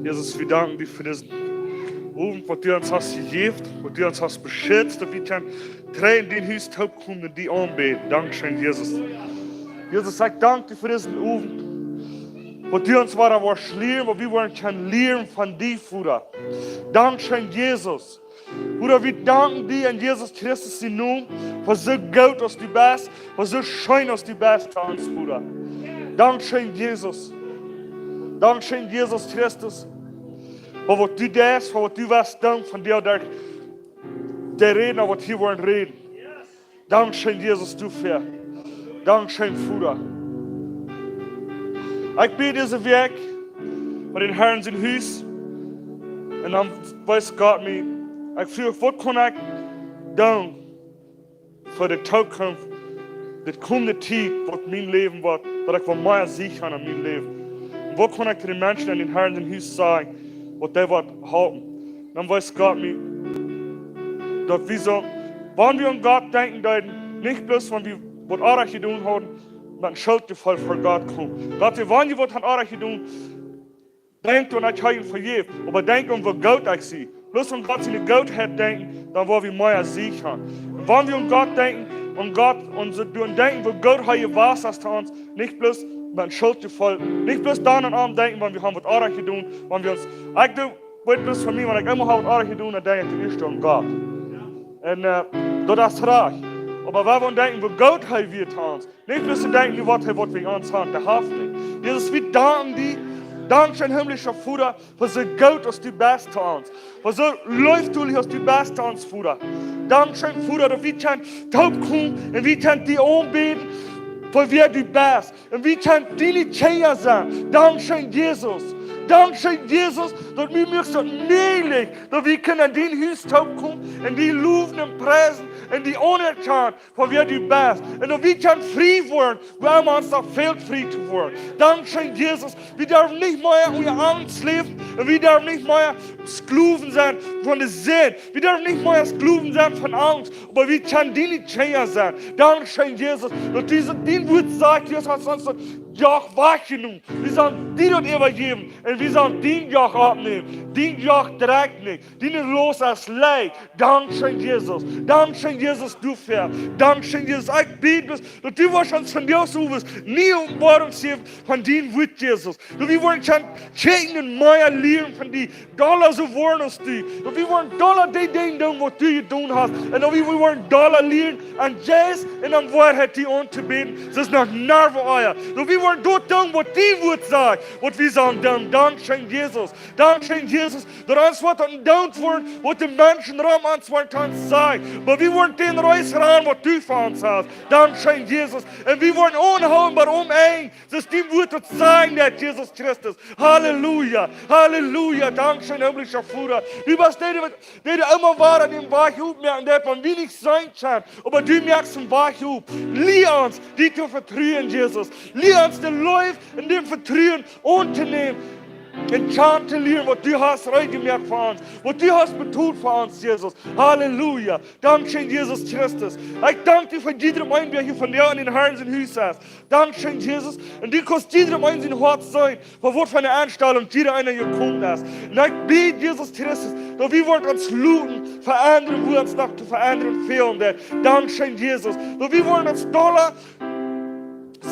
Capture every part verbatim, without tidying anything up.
Jesus, wie danken die fa disen Owent, waut du ons hast jejäft, waut du ons hast beschitzt, daut wie kjennen trigj en dien Hus toopkomen un die aunbäden. Dankscheen, Jesus. Jesus, ekj dank die fa disen Owent, waut du ons wada woascht lieren, waut wie woaren kjennen lieren von die, Voda. Dankscheen, Jesus. Voda, wie danken die en Jesus Christus sienen Nomen, fa soo goot aus du best, fa soo scheen aus du best to ons, Voda. Dankscheen, Jesus. Dankscheen, Jesus Christus, fa waut du deist, fa waut du woascht doonen, von die, de, de Rädna, waut hia woaren räden. Dankscheen, Jesus, doafäa. Dankscheen, Voda. Ekj bäd dise Wäakj fa dän Harn sien Hus. Un dan wees Gott mie, ekj fruach, waut kaun ekj doonen fa de Tookunft, de komende Tiet, waut mien Läwen woat, daut ekj woa mea Sieg han en mien Läwen. Un waut kaun ekj to de Menschen en dän Harn sien Hus sajen, waut dee woat halpen? Dan wees Gott mie, daut wie soo, wan wie aun Gott denkjen deeden, nich bloos wan wie waut oajet jedonen hauden, met een Schuldjefeel ver Gott komen. Gott, wie, wan wie waut han oajet jedonen, denkjt aun, ekj ha junt vejäft, oba denkjt aun, woo goot ekj sie. Bloos aun Gott siene Gootheit denkjen, dan woa wie mea Sieg han. Un wan wie aun Gott denkjen, aun Gott, un soo doonen denkjen, woo goot hee jewast es to ons, nich bloos met een Schuldjefeel, nich bloos dan aun am denkjen, wan wie han waut oajet jedonen, wan wie ons, ekj doo, weet bloos von mie, wan ekj eemol ha waut oajet jedonen, dan denkj ekj ieescht aun Gott. Un, äh, daut es rajcht. Oba wan wie denkjen, woo goot hee wia to ons, nich bloos to denkjen, nu waut hee waut wäajen ons haft, dee haft nich. Jesus, wie danken die, dankscheen, himmlischa Voda, fa soo goot aus du best to ons, fa soo leeftolich aus du best to ons, Voda. Dankscheen, Voda, daut wie kjennen toopkomen un wie kjennen die aunbäden, fa wäa du best. Un wie kjennen diene Kjinja sennen. Dankscheen, Jesus. Dankscheen, Jesus, daut du moakst daut mäajlich, daut wie kjennen en dien Hus toopkomen un die lowen un priesen un die aunerkjanen, fa wäa du best. Un daut wie kjennen frie woaren, wua emma ons noch fält, frie to woaren. Dankscheen, Jesus. Wie derwen nich mea unja Angst läwen un wie derwen nich mea Sklowen sennen von de Sind. Wie derwen nich mea Sklowen sennen von Angst, oba wie kjennen diene Kjinja sennen. Dankscheen, Jesus, daut du, dien Wuat sajcht, Jesus, hast ons daut Joch wajchjenomen. Wie sellen die daut äwajäwen un wie sellen dien Joch oppnämen. Dien Joch drekjt nich. Diene Laust es leicht. Dankscheen, Jesus. Dankscheen, Jesus, doafäa. Dankscheen, Jesus. Ekj bäd bloos, daut du woascht ons vondoag owes niee Openboarunk jäwen von dien Wuat, Jesus. Daut wie woaren kjennen kjikjen un mea lieren von die, dolla soo woaren aus du. Daut wie woaren dolla dee Dinja doonen, waut du jedonen hast. Un daut wie, wie woaren dolla lieren aun Jeist un aun Woarheit die auntobäden, soo aus noch nie befäa. Daut wie woaren daut doonen, waut dien Wuat sajcht, waut wie sellen doonen. Dankscheen, Jesus. Dankscheen, Jesus, daut ons woat aunjedonen woaren, waut de Menschen rom ons woaren kjennen sajen. Oba wie woaren dän Reis rannen, waut du fa ons hast. Dankscheen, Jesus. Un wie woaren aunhoolen bat aum Enj, soo aus dien Wuat daut sajen deit, Jesus Christus. Halleluja, Halleluja. Dankscheen, himmlischa Voda. Du best dee, dee, dee emma wada dän Wajch opmoaken deit, wan wie nich seenen kjennen, oba du moakst dän Wajch op. Lia ons die to vetruen, Jesus. Lia ons de Leew un daut Vetruen auntonämen un kjanen to lieren, waut du hast reed jemoakt fa ons, waut du hast betolt fa ons, Jesus. Halleluja. Dankscheen, Jesus Christus. Ekj dank die fa jiedrem eenen, dee hia vondoag en dän Harn sien Hus es. Dankscheen, Jesus. Un du kaust jiedrem eenen sien Hoat seenen, fa waut fa eene Enstalunk jieda eena jekomen es. Un ekj bäd, Jesus Christus, daut wie woaren ons loten veendren, wua ons noch to veendren fält. Dankscheen, Jesus. Daut wie woaren ons dolla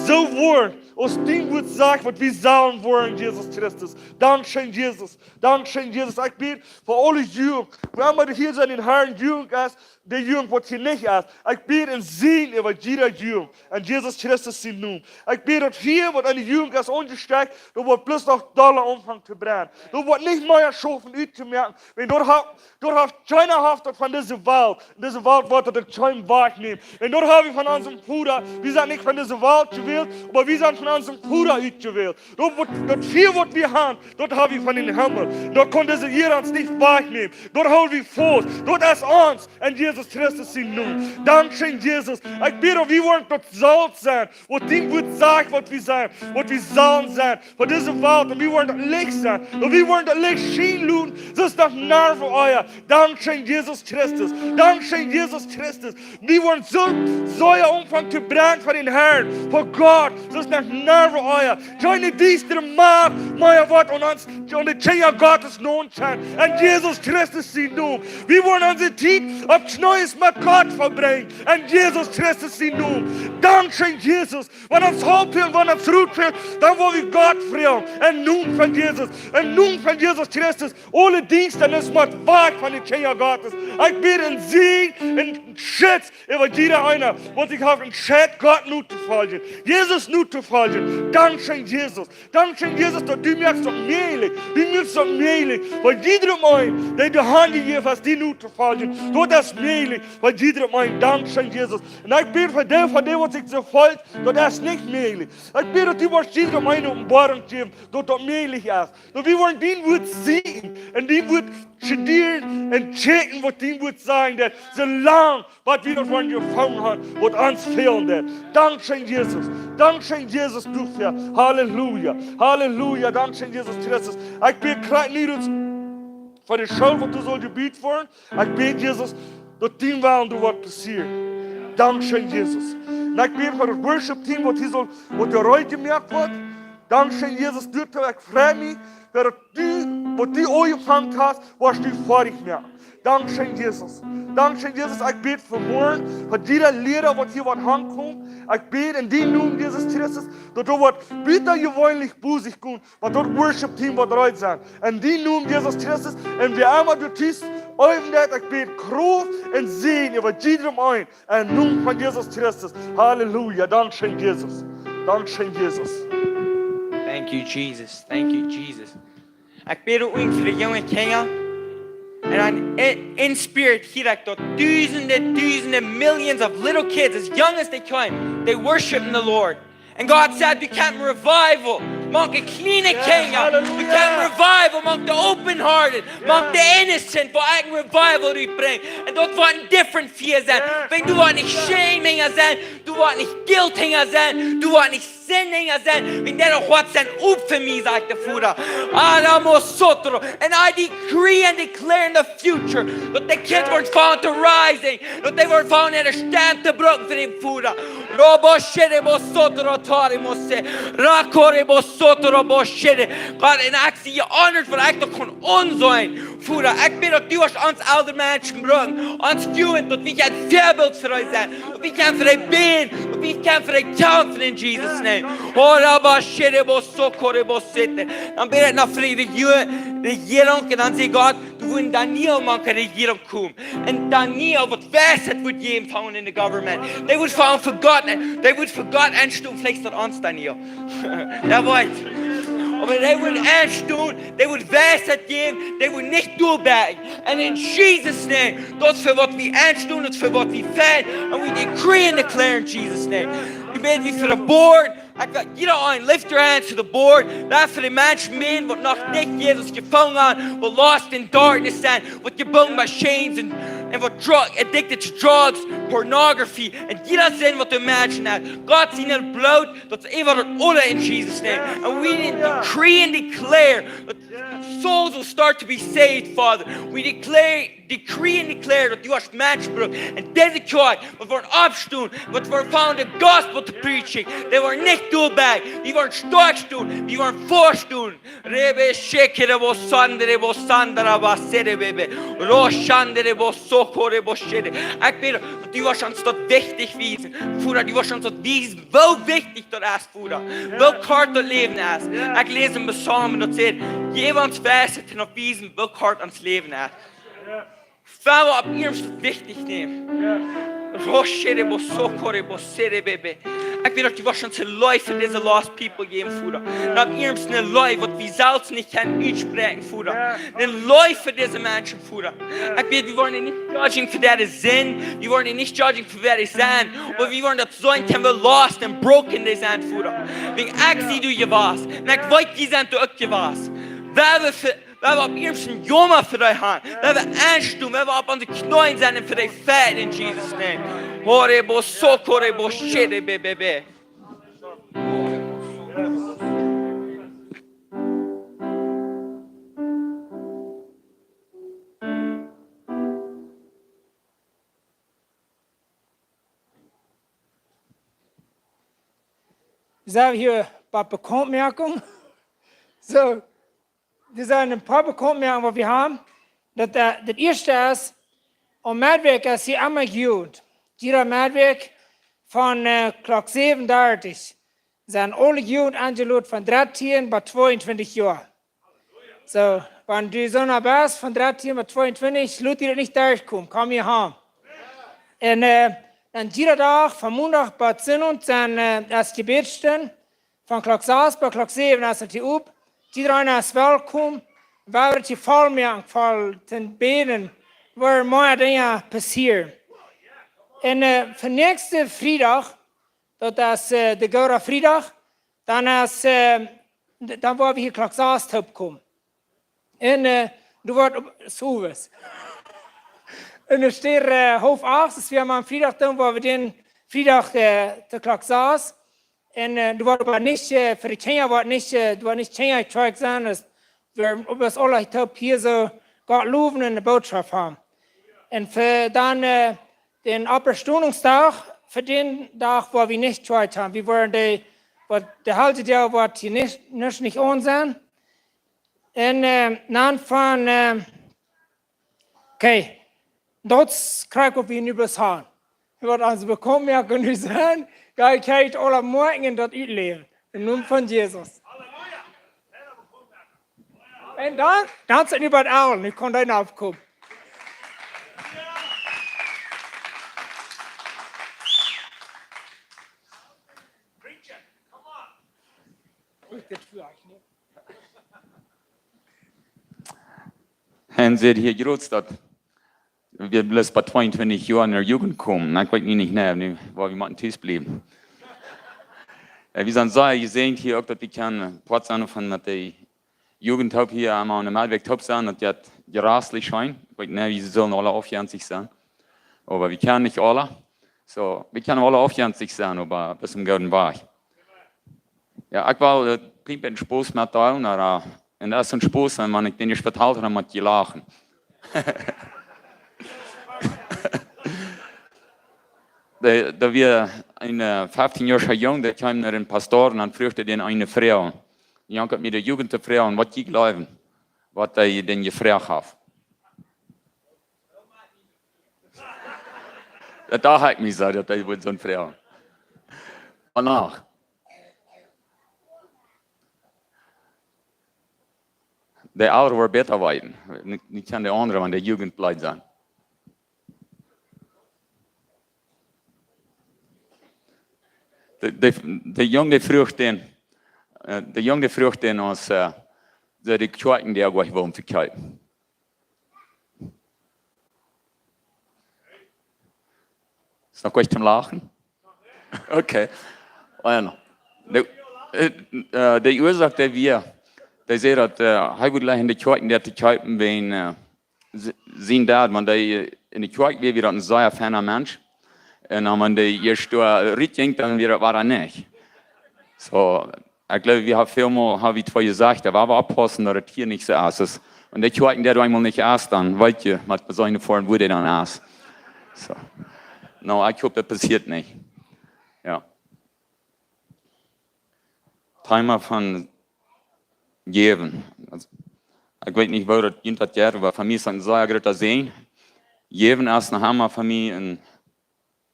soo woaren, aus dien Wuat sajcht, waut wie sellen woaren, Jesus Christus. Dankscheen, Jesus. Dankscheen, Jesus. Ekj bäd fa aule Jugend, wua emma dee hia sent, dän Harn Jugend es, dee Jugend, waut hia nich es. Ekj bäd een Säajen äwa jieda Jugend. En Jesus Christus sienen Nomen. Ekj bäd, daut hia, waut aun de Jugend es aunjestekjt, daut woat bloos noch dolla aunfangen to brennen. Daut woat nich mea schaufen uttomoaken. Wan daut haft, daut haft, kjeena haft daut von dise Welt. Dise Welt woat daut uk kjeenem wajchnämen. Wan daut hab wie von onsen Voda. Wie sent nich von dise Welt jewält, oba wie sent von onsen Voda utjewält. Daut woat, daut Fia, waut wie haben, daut hab wie von dän Himmel. Daut kaun dise Ieed ons nich wajchnämen. Daut hool wie faust. Daut es ons. En Jesus Jesus Christus sien Nomen. Dankscheen, Jesus. Ekj bäd, daut wie woaren daut Solt sennen, waut dien Wuat sajcht, waut wie sent, waut wie sellen sennen, fa dise Welt. Un wie woaren daut Licht sennen. Un wie woaren daut Licht schienen loten, soo aus daut Nerven ea. Dankscheen, Jesus Christus. Dankscheen, Jesus Christus. Wie woaren soo, soo aunfangen to brennen fa dän Herrn, fa Gott, soo aus daut Nerven ea. Kjeene diestre Macht mea woat aun ons, aun de Kjinja Gottes nonen kjennen. En Jesus Christus sien Nomen. Wie woaren onse Tiet opp Kjnees met Gott vebrinjen. En Jesus Christus sien Nomen. Dankscheen, Jesus. Wan ons Haupt fält, wan ons Rut fält, dan woa wie Gott froagen. Em Nomen von Jesus. Em Nomen von Jesus Christus. Aule Diestanis mott wajch von de Kjinja Gottes. Ekj bäd een Säajen, een Schutz äwa jieda eena, waut sikj haft entscheit, Gott notofoljen. Jesus notofoljen. Dankscheen, Jesus. Dankscheen, Jesus, daut du moakst daut mäajlich. Du moakst daut mäajlich. Fa jiedrem eenen, dee de Haunt jejäft haft, die notofoljen. Daut es mäajlich. Fa jiedrem eenen. Dankscheen, Jesus. Un ekj bäd fa dee, fa dee, waut sikj soo felt, daut es nich mäajlich. Ekj bäd, daut du woascht jiedrem eenen Openboarunk jäwen, daut daut mäajlich es. Daut wie woaren dien Wuat seenen un dien Wuat studieren un checken, waut dien Wuat sajen deit, soo lang waut wie daut woaren jefungen haben, waut ons fälen deit. Dankscheen, Jesus. Dankscheen, Jesus, doafäa. Halleluja. Halleluja. Dankscheen, Jesus Christus. Ekj bäd krakjt nu fa de School, waut doa saul jebut woaren. Ekj bäd, Jesus, daut dien Wellen doa woat passieren. Dankscheen, Jesus. Un ekj bäd fa daut Worship-Team, waut hia saul, waut doa reed jemoakt woat. Dankscheen, Jesus, doa, ekj frei mie, daut du, waut du aunjefongen hast, woascht du foadich moaken. Dankscheen, Jesus. Dankscheen, Jesus, ekj bäd fa morjen, fa jieda Liera, waut hia woat aunkomen. Ekj bäd en dien Nomen, Jesus Christus, daut doa waut butajeweenlich bosich kjemt, waut daut Worship-Team woat reed sennen. En dien Nomen, Jesus Christus, un wäa emma doa tus äwen deit, ekj bäd Krauft un Säajen äwa jiedrem eenen. En Nomen von Jesus Christus. Halleluja. Dankscheen, Jesus. Dankscheen, Jesus. Thank you, Jesus. Thank you, Jesus. Ekj bäd uk fa de junge Kjinja. En dan in, in spirit hia ekj daut dusende, dusende, millions of little kids, as young as they came, they worshiping the Lord. And God said, "Wie kjennen revival mank de kjliene Kjinja. Wie kjennen revival mank de open-hearted, mank de innocent, wua ekj een revival rutbrinj." Un daut woat een different Fia sennen. Wan du woascht nich shame hinja sennen, du woascht nich guilt hinja sennen, du woascht nich sin hinja sennen, wan dee Hoaten sent op fa mie, sajcht de Voda. Alamosotro. And I decree and declare in the future, daut de kids woaren aunfangen to rising, daut dee woaren aunfangen äare Stemm to brucken fa dän Voda. Robo shere bosotro tari mose. Rakore bosotro bo shere. God, un ekj sie honored, waut ekj daut kaun aunseenen. Voda, ekj bäd, daut du woascht ons elre Menschen brucken, ons Jugend, daut wie een Väabilt fa die sennen, daut wie kjennen fa die bäden, daut wie kjennen fa die kjamfen en Jesus' name. Ora ba shere bosokore bosete. Dan bäd ekj noch fa de Reju-, Rejierunk, un dan säd Gott, du wudst Daniel mank de Rejierunk komen. Un Daniel, waut Weisheit wudd jäwen von in de government. Dee wudd von, von Gott, dee wudd von Gott enstonen, veleicht daut ons Daniel. Dee weet. Oba dee wudd enstonen, dee wudd Weisheit jäwen, dee wudd nich doabie. And in Jesus' name, daut fa waut wie enstonen, daut fa waut wie fälen, and we decree and declare in Jesus' name. Wie bäden fa de board, ekj well, jieda een, lift your hands to the board. Daut fa de Menschen, waut noch nich Jesus jefungen haben, waut lost in darkness sent, waut jebungen bie chains un, un waut drug, addicted to drugs, pornography, un jieda Sind, waut de Menschen haben. Gott, sien Bloot, daut es äwa daut aula in Jesus' name. And we decree and declare that souls will start to be saved, Father. We declare, decree and declare daut du woascht Menschen brucken. Un dise Kjoakj, waut woat oppstonen, waut woat aunfangen de gospel to preaching. Dee woaren nich doabie. Dee woaren stoakj stonen, dee woaren foadich stonen. Rebe shekere bo sandere bo sandara ba sere bebe. Ro shandere bo sokore bo shere. Ekj bäd, daut du woascht ons daut wichtich wiesen. Voda, du woascht ons daut wiesen, woo wichtich daut es, Voda. Woo kort daut Läwen es. Ekj läs en Psalm, daut sajcht, jäw ons Weisheit un ons wiesen, woo kort ons Läwen es. Wan wie opp ieescht wichtich nämen. Ro shere bo sokore bo sere bebe. Ekj bäd, daut du woascht ons een Leew fa dise lost people jäwen, Voda. Un opp ieescht een Leew, waut wie selfst nich kjennen utspräakjen, Voda. Een Leew fa dise Menschen, Voda. Ekj bäd, wie woaren nich judging fa äare Sind, wie woaren nich judging fa äare Sind, oba wie woaren daut seenen, woo lost and broken dee sent, Voda. Wan ekj sie doa jewast, un ekj weet, dee sent doa uk jewast. Wan wie fa Wie woaren opp iernsten Joma fa die haben. Wie woaren enstonen, wie woaren opp onse Kjnees sennen un fa die fighten in Jesus' name. Hore bo so kore bo shede be be be. Wie sent hia bie Bekauntmoakunk. Soo, doa sent een poa Bekauntmoakungen waut wie haben. Daut, äh, daut ieeschte es, aum Meddwäakj es hia emma Jugend. Jieda Meddwäakj von, äh, Klock säwen dartich sent aule Jugend enjelot von dartieen bat tweeuntwintich Joa. Soo, wan du soo no best von dartieen bat tweeuntwintich, lot die daut nich derchkomen, komm hia han. Un, äh, dan jieda Dach, von Mondach bat Sinnowent, sent, äh, es Jebädstund, von Klock sas bat Klock säwen es et hia op. Jieda eena es welkom, wie woaren hia voll moaken, voll to bäden, woaren mea Dinja passieren. Un, äh, fa näakjsten Friedach, daut es, äh, de Gooda Friedach, dan es, äh, d-, dan woa wie hia Klock sas toopkomen. Un, äh, du woascht opp, soo es. Un et steit, äh, haulf acht, daut wie aum Friedach dan, woa wie dän Friedach, äh, to Klock sas. Un, äh, du woascht oba nich, äh, fa de Kjinja woat nich, äh, du woascht nich Kjinja Kjoakj sennen, daut wie oba aule toop hia soo Gott lowen un de Norecht haben. Un fa dan, äh, dän Oppstonungsdach, fa dän Dach woa wie nich Kjoakj haben. Wie woaren de, waut de Heljedoag woat hia nich, nich, nich aun sennen. Un, äh, dan von, äh, okay, daut es krakjt waut wie nu bloos haben. Waut ons bekaunt moaken nu sent, go ekj aule moaken un daut utläajen. Em Nomen von Jesus. Un dan, dan sent wie bie Aul, nu kaun hee nokomen. Hee säd hia jrod daut wie bloos bie tweeuntwintich Joa enne Jugend komen. Na, ekj weet nu nich, nä, nu, wua wie motten tus bliewen. Äh, wie sent sea jesäajent hia uk, daut wie kjennen Poat sennen von met de Jugend hia emol enne Meddwäakj toop sennen, daut jeit jraslich scheen. Ekj weet nich, wie see sellen aule aufjenstich sennen. Oba wie kjennen nich aule. Soo, wie kjennen aule aufjenstich sennen, oba daut es een gooda Wajch. Jo, ekj well, äh, een kjlien bät Spos metdeelen, oba, äh, un daut es een Spos, un wan ekj dän ieescht vetalt, dan mott jie lachen. Doa, doa wia een, äh, feftieenjoascha Jung, dee kjeem no dän Pastor un dan fruach hee dän eene Froag. Jung haud met de Jugend to froagen, waut jie jleewen, waut hee dän jefroacht haft. Daut docht ekj mie soo, daut hee wudd soon froagen. Oba noch. De Elren woaren bäta weeten. Nich, nich aun de aundre, wan de Jugend blift sennen. De, de, de Jung, dee fruach dän, äh, de Jung, dee fruach dän aus, äh, soo de Kjoakjen, dee ekj wull vekjeepen. Es noch goot toom Lachen? Okay. Bueno. De, äh, äh, de Uasoak, dee wia, dee säd daut, äh, hee wull jlikj enne Kjoakj, dee to kjeepen, wan, äh, s-, sien Dad, wan dee, äh, enne Kjoakj wia, wia daut een sea feina Mensch. Un dan, wan dee ieescht doa rutjinkj, dan wia daut wada nich. Soo, ekj gleew, wie haben väl mol, haben wie twee jesajcht, doa woa wie oppaussen, daut et hia nich soo es. Wan de Kjoakj doa eemol nich es, dan weet jie, waut fa eene Form wua dee dan es. Soo. No, ekj hop, daut passieet nich. Jo. Thema von jäwen. Aulsoo, ekj weet nich, woo daut junt daut jeit, oba fa mie es daut een sea groota Säajen. Jäwen es noch emma fa mie een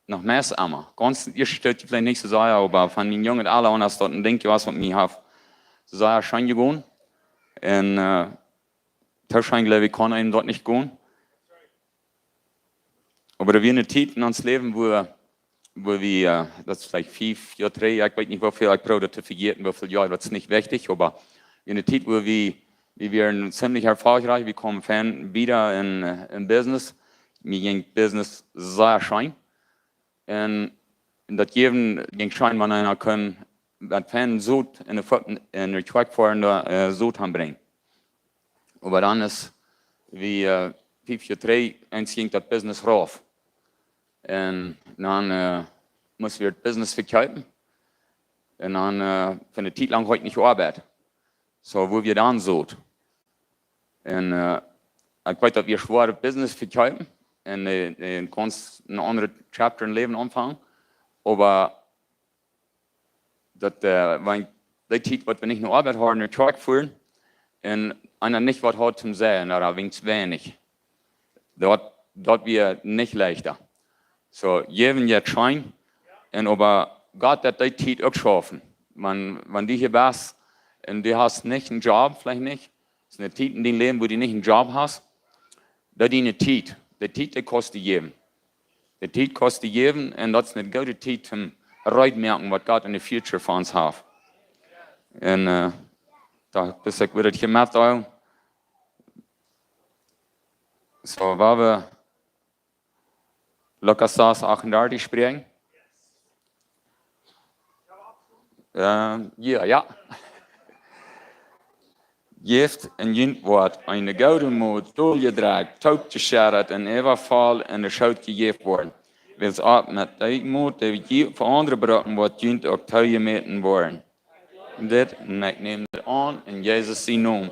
noch meist emma. Gaunz ieescht Stoot veleicht nich soo sea, oba von mien junget Ella aun es daut een Dinkj jewast, waut mie haft soo sea scheen jegonen. Un, äh, too scheen, gleew ekj, kaun eenem daut nich gonen. Oba doa wia eene Tiet en ons Läwen, wua, wua wie, äh, daut es veleicht fief Joa trigj, jo, ekj weet nich woo väl, ekj proow daut to vejäten, woo väl Joa, daut es nich wichtich, oba wia eene Tiet, wua wie, wie wieren ziemlich erfolgreich, wie kjeemen fein wieda en, äh, en Business. Mie jinkj Business sea scheen. Un, un daut jäwen jinkj scheen, wan eena kunn met fein Sot enne Foot, enne Kjoakj fa enne, äh, Sot aunbrinjen. Oba dan es, wie, äh, fief Joa trigj, eent jinkj daut Business rauf. Un dan, äh, musten wie daut Business vekjeepen. Un dan, äh, fa eene Tiet lang haud ekj nich jeoabeit. Soo, woo wie dan soo. Un, äh, ekj weet daut wie schwoa Business vekjeepen. Un, äh, äh, kaust een aundret Chapter em Läwen aunfangen. Oba daut, äh, wan dee Tiet waut wie nich no Oabeit hauden, no Kjoakj fuaren, un eena nich waut haud toom sajen, ooda weens weinich. Daut, daut wia nich leichta. Soo, jäwen jeit scheen, un oba Gott deit dee Tiet uk schaufen. Wan, wan du hia best un du hast nich eenen Job, veleicht nich, es eene Tiet en dien Läwen, wua du nich eenen Job hast, daut diene Tiet, dee Tiet, dee kost die jäwen. Dee Tiet kost die jäwen, un daut es eene goode Tiet toom reed moaken, waut Gott en de future fa ons haft. Un, äh, daut es uk wada hia met aul. Soo, wua wie Lukas sas achtundartich spräakjen. Ähm, jo, jo. Jäft un junt woat eene goode Mot toojedroagen, toopjescheddat un äwavoll en de Schoot jejäft woaren. Wiels uk met dee Mot, dee jie fa aundre brucken, woat junt uk toojemäten woaren. Dit, un ekj näm dit aun en Jesus sienen Nomen.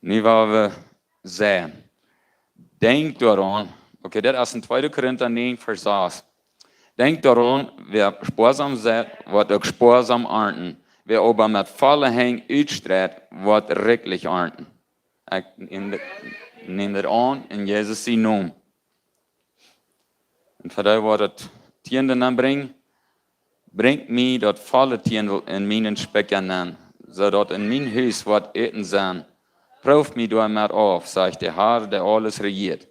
Nu woa wie sajen. Denkjt doaraun, okay, daut es en tweede Korinta näajen, Varsch sas. Denkjt doaraun, wäa spoasam seit, woat uk spoasam arnten. Wäa oba met volle Henj utstreit, woat rikjlich arnten. Ekj näm dit, näm dit aun en Jesus sienen Nomen. Un fa dee waut daut Tieende nenbrinjen, brinjt mie daut volle Tiendel en mienen Spikja nen, soo daut en mien Hus woat Äten sennen. Prooft mie doamet auf, sajcht de Herr, dee aules rejieet,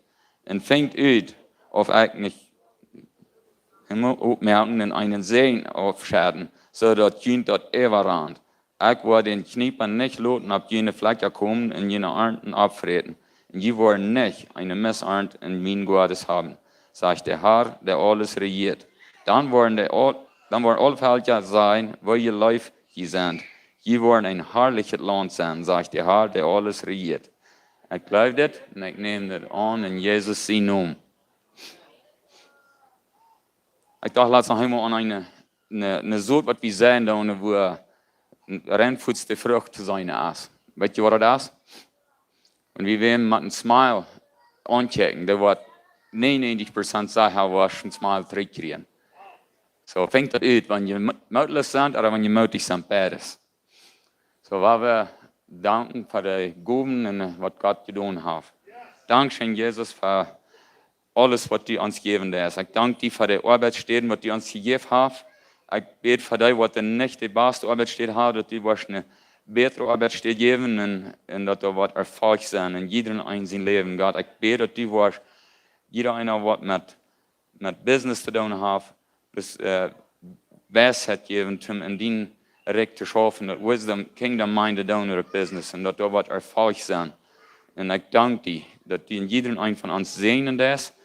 un finjt ut, auf ekj nich emma oppmoaken un eenen Säajen aufschedden, soo daut junt daut äwarant. Ekj woa dän Kjniepa nich loten opp june Flakja komen un june Arnten oppfräten. Un jie woaren nich eene Missarnt en mienen Goaden haben, sajcht de Herr, dee aules rejieet. Dan woaren de Aul-, dan woaren aule Velkja sajen, woo jeleeft jie sent. Jie woaren een harlichet Launt sennen, sajcht de Herr, dee aules rejieet. Ekj jleew dit un ekj näm dit aun en Jesus sienen Nomen. Ekj docht latst noch eemol aun eene, eene, eene Sort, waut wie sajen doonen, wua rein fuats de Frucht to seenen es. Weet jie, waut daut es? Wan wie wäm met een Smile aunkjikjen, dee woat nieeuntwintich Prozent secha woat een Smile trigjkjrieen. Soo, finjt daut ut, wan jie mo-, mootloos sent ooda wan jie mootich sent, beides. Soo, woa wie danken fa de Gowen un, äh, waut Gott jedonen haft. Dankscheen, Jesus, fa aules, waut du ons jejäft hast. Ekj dank die fa de Oabeitsstäden, waut du ons jejäft hast. Ekj bäd fa dee, waut nich de baste Oabeitsstäd haben, daut du woascht eene bätre Oabeitsstäd jäwen un, un daut doa woat Erfolg sennen en jieda eena sien Läwen. Gott, ekj bäd, daut du woascht jieda eena, waut met, met Business to doonen haft, bloos, äh, Weisheit jäwen, om en dien Rikj to schaufen, daut Wisdom, Kingdom Minded Owner of Business, un daut doa woat Erfolg sennen. Un ekj dank die, daut du en jieda eena von ons säajnen deist,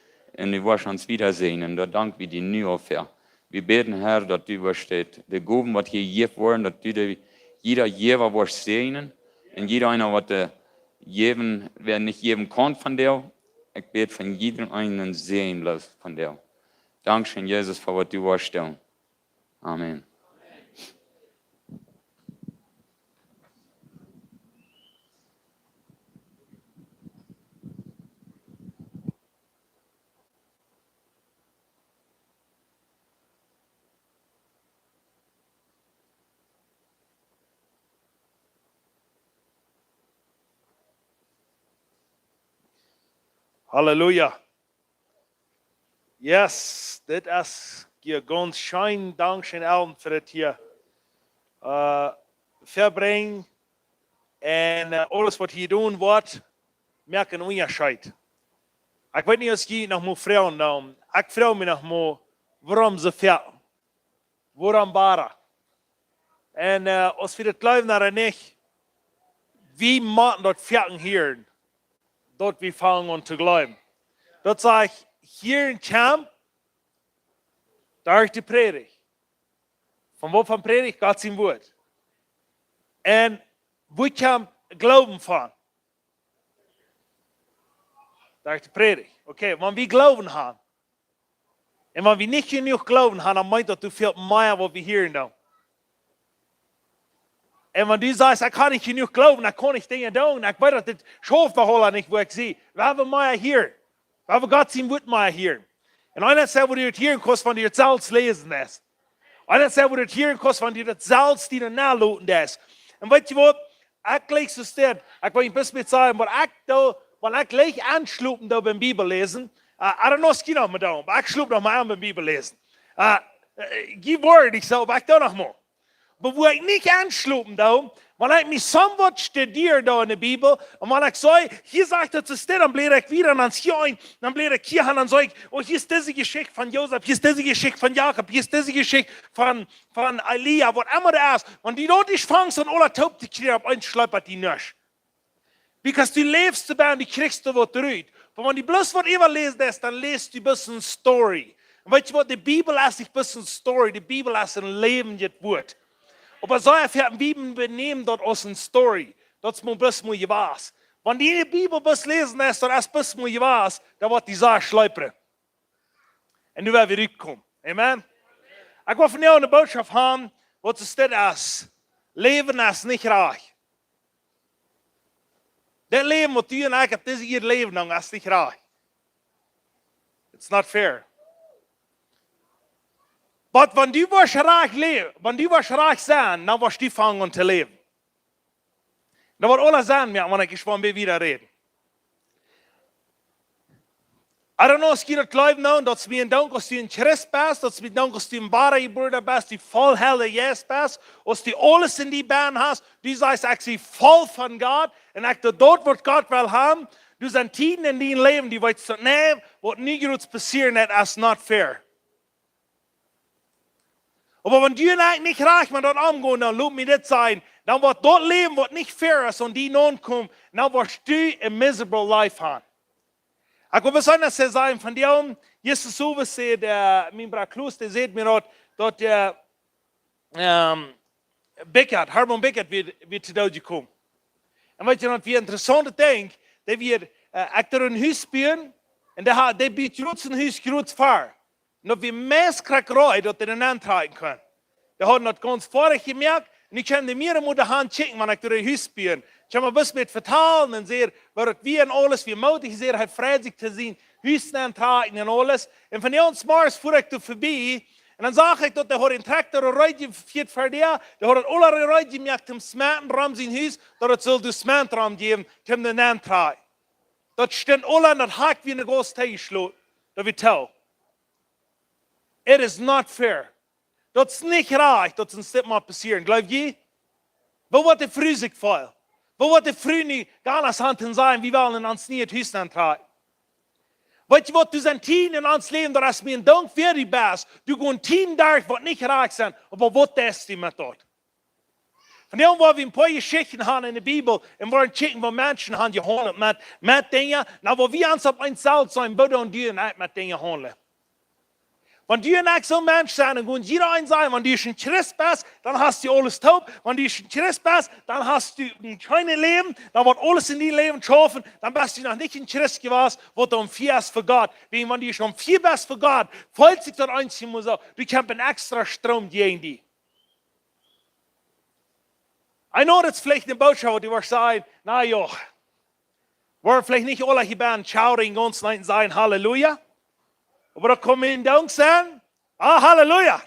un du woascht ons wieda säajnen. Doa dank wie die nu aul fa. Wie bäden, Herr, daut du woascht de, de Gowen, waut hia jejäft woaren, daut du de, jieda Jäwa woascht säajnen, un jieda eena, waut de jäwen, wäa nich jäwen kaun von die, ekj bäd von jieda eenen Säajen bloos von die. Dankscheen, Jesus, fa waut du woascht doonen. Amen. Halleluja. Yes, dit es hia gaunz scheen. Dankscheen, Ellen, fa dit hia, äh, vebrinjen. Un, äh, aules, waut hia jedonen woat, moakt eenen Unjascheet. Ekj weet nich, aus jie noch mol froagen, dan, ekj froag mie noch mol, wuarom soo väl? Wuarom wada? Un, äh, aus wie daut jleewen ooda nich, wie motten daut foaken hieren, daut wie fangen aun to jleewen. Daut sajcht, hia en Camp, doa es de Prädicht. Von waut von Prädicht? Gott sien Wort. Un woo kjemt Gloowen von? Daut es de Prädicht. Okay, wan wie Gloowen haben, un wan wie nich jenuach Gloowen haben, dan meent daut, du fält mea waut wie hieren doonen. Un wan du sajchst, ekj hab nich jenuach Gloowen, dan kaun ekj Dinja doonen, ekj weet daut dit schauft bie Holla nich, wua ekj sie. Wie haben mea hia. Wie haben Gott sien Wort mea hia. Un eena sajcht, woo du daut hieren kaust, wan du daut selfst läsen deist. Eena sajcht, woo du daut hieren kaust, wan du daut selfst die naloten deist. Un weetst du waut? Ekj jlikj soo stell, ekj well nich bloos met sajen, waut ekj doo, wan ekj jlikj aunschlopen doo biem Bibel läsen, äh, I don't know, es jie noch mau doonen, oba ekj schlop noch mau aun biem Bibel läsen. Äh, äh, jie woaren nich soo, oba ekj doo noch mau. Oba wua ekj nich aunschlopen doo, wan ekj mie somewhat studieren doo enne Bibel, un wan ekj see, hia sajcht daut soo stell, dan bläda ekj wieda, un dan hia een, dan bläda ekj hia aun, dan see ekj, oh, hia es dise Jeschicht von Josef, hia es dise Jeschicht von Jakob, hia es dise Jeschicht von, von Elia, waut emma daut es. Wan du daut nich fangst aun aula toop to kjrieen, opp eemol schleep et die nuscht. Because du läfst doabie, du kjrichst doa waut rut. Oba wan du bloos waut äwaläsen deist, dan läst du bloos eene Story. Un weetst du waut, de Bibel es nich bloos eene Story, de Bibel es een läwenjet Wort. Oba soo, wie benämen daut aus eene Story. Daut es mau bloos mau jewast. Wan du de Bibel bloos läsen deist, daut es bloos mau jewast, dan woat die sea schleepren. Un nu woa wie rutkomen. Amen. Ekj well vondoag eene Botschaft haben, waut soo stell es: Läwen es nich rajcht. Daut Läwen waut du un ekj opp dise Ieed läwen, dan es nich rajcht. It's not fair. But wan du woascht rajcht läwen, wan du woascht rajcht sennen, dan woascht du aunfangen to läwen. Dan woat aules sennen, jo, wan ekj hia von wieda räd. I don't know, es jie daut jleewen doonen, daut es mie een Dank, aus du een Christ best, daut es mie een Dank, aus du een woara Jebuarna best, du voll Heilja Jeist best, aus du aules en die bennen hast, du sajchst, ekj sie voll von Gott, un ekj doo daut, waut Gott well haben, du sent Tieden en dien Läwen, du weetst daut, nä, waut nu jrods passieren, that is not fair. Oba wan du un ekj nich rajcht met daut omgonen, dan lot mie dit sajen, dan woat daut Läwen, waut nich fair es, aun die nokomen, dan woascht du a miserable life haben. Ekj well besonda sajen, von dee, Jesus Uwe säd, äh, mien Brooda Klaus, dee säd mie daut, daut, äh, ähm, Bickert, Harmon Bickert wia, wia to Doot jekomen. Un weetst du, daut wia een interessauntet Dinkj, dee wia, äh, ekj deed een Hus buen, un dee haud, dee bud jrods een Hus, jrods ver. Un daut wia meist krakjt reed, daut dee doa nenn trakjen kunn. Dee hauden daut gaunz foadich jemoakt. Un ekj kjeem de mea un mea doahan kjikjen, wan ekj doa daut Hus buen. Ekj kjeem mau bloos met vetalen un säd, woo daut wia un aules, woo moodich säd, hee freid sikj to sien Hus nenn trakjen un aules. Un von dee ons morjes fua ekj doa verbie. Un dan sach ekj, daut dee haud een Trakjta reed jefieet ver däa. Dee haud aul reed jemoakt, om Smeten rom sien Hus, daut et sull doa Sment rom jäwen, om doa nenn trakjen. Daut stunt aul aun, daut Hakj wia enne Gauss tojeschloten. Daut wia too. It is not fair. Daut es nich rajcht, daut soont dit mott passieren. Jleew jie? Woo woat de Fru sikj feelen? Woo woat de Fru nu gaunz aunfangen to sajen, wie wellen en ons nieet Hus nenn trakjen? Weetst du waut, doa sent Tieden en ons Läwen, daut es mie een Dank, wäa du best. Doa gonen Tieden derch, waut nich rajcht sent, oba waut deist du met daut? Vondoag woa wie een poa Jeschichten haben enne Bibel un woaren kjikjen, woo Menschen haben jehaundelt met, met Dinja. Nu, wua wie ons opp eent selfst seenen, woo doonen du un ekj met Dinja haundlen? Wan du un ekj soon Mensch sent un gonen jieda eena sajen, wan du een Christ best, dan hast du aules toop. Wan du een Christ best, dan hast du een scheenet Läwen, dan woat aules en dien Läwen schaufen, dan best du noch nich een Christ jewast, waut doa fäa es fa Gott. Wäajen wan du doa fäa best fa Gott, feelt sikj daut eensjemol soo, du kjemst een extra Stroom jäajen die. I know, daut es veleicht eene Botschaft, waut du woascht sajen, na jo, woaren veleicht nich aule hia bie shouting gaunz leet sajen, Halleluja. Oba daut kaun een Dank sennen. Ah, Halleluja.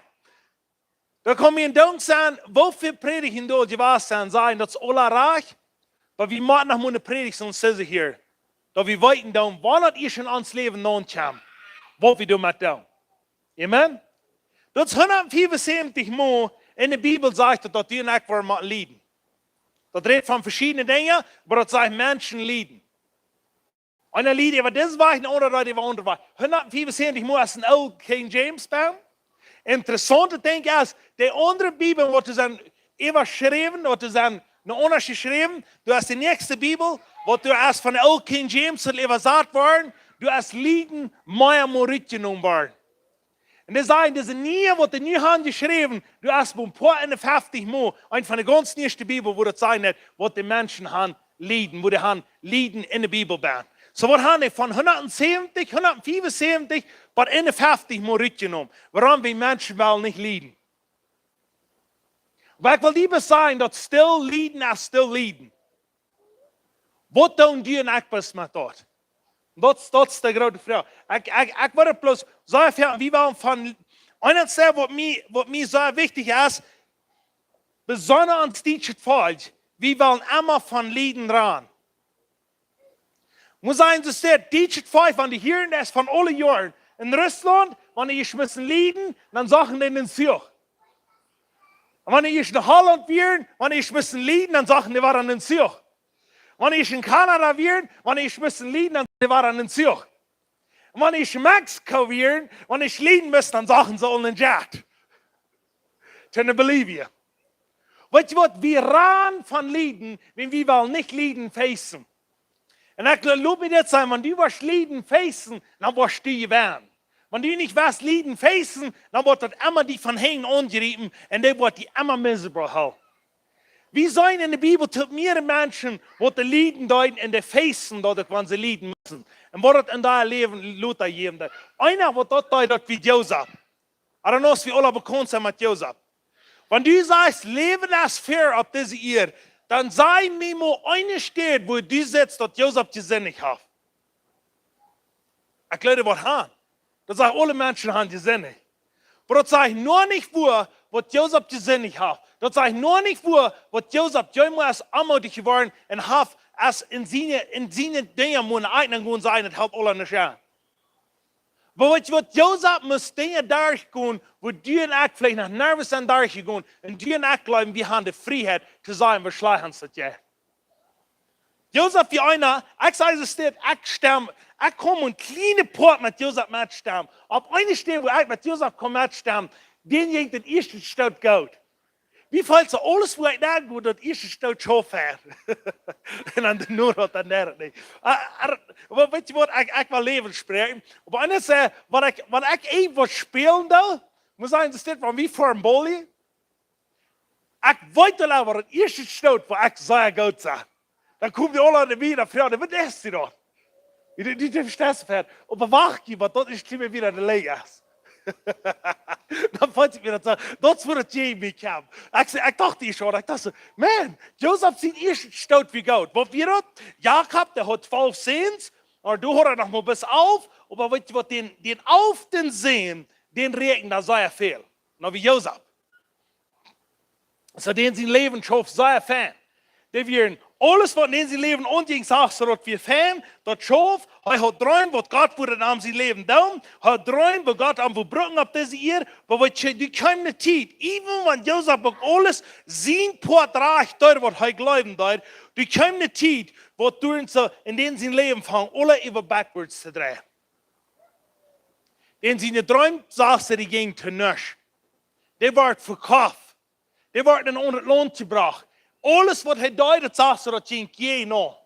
Daut kaun een Dank sennen, woo väl Prädja doa jewast sent, sajen, daut es aula rajcht. Oba wie motten noch mau eene Prädicht soo aus dise hia. Daut wie weeten dan, wan daut ieescht en ons Läwen nopp kjemt, waut wie doamet doonen. Amen. Daut es hundatfiefunsäwentich Mol en de Bibel sajcht daut, daut du un ekj woaren motten lieden. Daut rät von veschiedne Dinja, oba daut sajcht Menschen lieden. Eena lied äwa disen Wajch, een aundra äwa dän aundren Wajch. Hundatfiefunsäwentich Mol es en Old King James bie. Interessauntet Dinkj es, de aundre Bibeln, waut doa sent äwaschräwen, waut doa sent no aundasch jeschräwen, doa es de näakjste Bibel, waut doa es von de Old King James saul äwasat woaren, doa es lieden mea mol rutjenomen woaren. Un dee sajen, dise niee, waut dee nu han jeschräwen, du hast bie een poa eenenfeftich Mol, eent von de gaunz nieeschte Bibel, wua daut sajcht, waut de Menschen han lieden, wua dee han lieden enne Bibel benn. Soo waut han dee von hundatsäwentich, hundatfiefunsäwentich bat eenenfeftich Mol rutjenomen, wuarom wie Menschen wellen nich lieden. Oba ekj well die bloos sajen, daut stell lieden es stell lieden. Waut doonen du un ekj bloos met daut? Daut, daut es de groote Froag. Ekj, ekj, ekj wudd bloos sajen, wie wellen von, eent waut mie, waut mie sea wichtich es, besonda ons dietschet Volkj, wie wellen emma von lieden ran. Mott sennen, soo steit, dietschet Volkj, wan dee hia es von aule Joaren. En Russlaunt, wan dee ieescht musten lieden, dan sagen dee en Zuch. Un wan dee ieescht en Hollaunt wieren, wan dee ieescht musten lieden, dan sagen dee wada en Zuch. Wan dee ieescht en Kanada wieren, wan dee ieescht musten lieden, dan sagen dee wada en Zuch. Un wan dee ieescht en Mexiko wieren, wan dee ieescht lieden musten, dan sagen see aul en Jet. Tenne Bolivien. Weetst du waut, wie rannen von lieden, wan wie wellen nich lieden facen. Un ekj lot mie dit sajen, wan du woascht lieden facen, dan woascht du jewennen. Wan du nich woascht lieden facen, dan woat daut emma die von hinjen aunjriepen un dee woat die emma miserable hoolen. Wie seenen enne Bibel, daut mea Menschen, waut dee lieden deeden un dee facen daut, wan see lieden musten. Un waut daut en äa Läwen lota jäwen deed. Eena waut daut deed, daut wia Josef. I don't know, aus wie aule bekaunt sent met Josef. Wan du sajchst, Läwen es fair opp dise Ieed, dan saj mie mol eene Städ, wua du sitst, daut Josef jesindicht haft. Ekj jleew, waut han. Daut sajcht, aule Menschen han jesindicht. Oba daut sajcht noch nich, wua, waut Josef jesindicht haft. Daut sajcht noch nich, wua, waut Josef jemols es onmoodich jeworden un haft, aus en siene, en siene Dinja mol en Ordnunk gonen sennen, daut halpt aule nich aun. Oba weetst du waut, Josef must Dinja derchgonen, wua du un ekj veleicht noch nich sent derchjegonen. Un du un ekj jleewen, wie han de Frieheit to sajen, woo schlajcht ons daut jeit. Josef, wia eena, ekj saj, soo steit, ekj stemm, ekj kaun een kjlienet Poat met Josef metstemmen. Opp eene Städ, wua ekj met Josef kaun metstemmen, dän jinkj daut ieeschte Stoot goot. Wie felt soo, aules wua ekj doa go, daut ieeschte Stoot schauft hee. Un dan de Noot, dan deit et nich. Ah, ah, oba weetst du waut, ekj, ekj well Läwen spräakjen. Oba eent es, eh, waut ekj, waut ekj eent waut spälen doo, mott sennen, soo steit, wan wie fa een Ball, ekj weet aul, waut daut ieeschte Stoot, wua ekj sea goot sie. Dan komen dee aule aun de Wieed, dan froagen dee: "Waut es daut?" Dee, dee, dee vestonen nich. Oba wacht, waut daut es, kjlien wada de Leeja. Dan felt sikj mie daut soo, daut es wua daut jäajen mie kjeem. Ekj saj, ekj docht ieescht soo, ekj docht soo: "Man, Josef sien ieeschta Stoot wia goot." Waut wia daut? Jakob, dee haud twalf Säns, oba doa haud hee noch mau bat alf, oba weetst du waut, dän, dän alften Sän, dän räakjend hee sea väl. Nich woo Josef. Soo dän sien Läwen schauft sea fein. Dee wieren, aules waut en dän sien Läwen aunjinkj, sach soo daut wia fein, daut schauft, hee haud Dreem waut Gott wudd en am sien Läwen doonen, hee haud Dreem waut Gott am wudd brucken opp dise Ieed, oba weetst du, doa kjeem ne Tiet, even wan Josef uk aules sien Poat rajcht deed, waut hee jleewen deed, doa kjeem ne Tiet, waut doa soo en dän sien Läwen funk aula äwa backwards to dreien. Dän siene Dreem, sach soo, dee jinjen to nuscht. Dee wort vekoft. Dee wort en aundret Launt jebrocht. Aules waut hee deed, daut sach soo, daut jinkj jäajen no.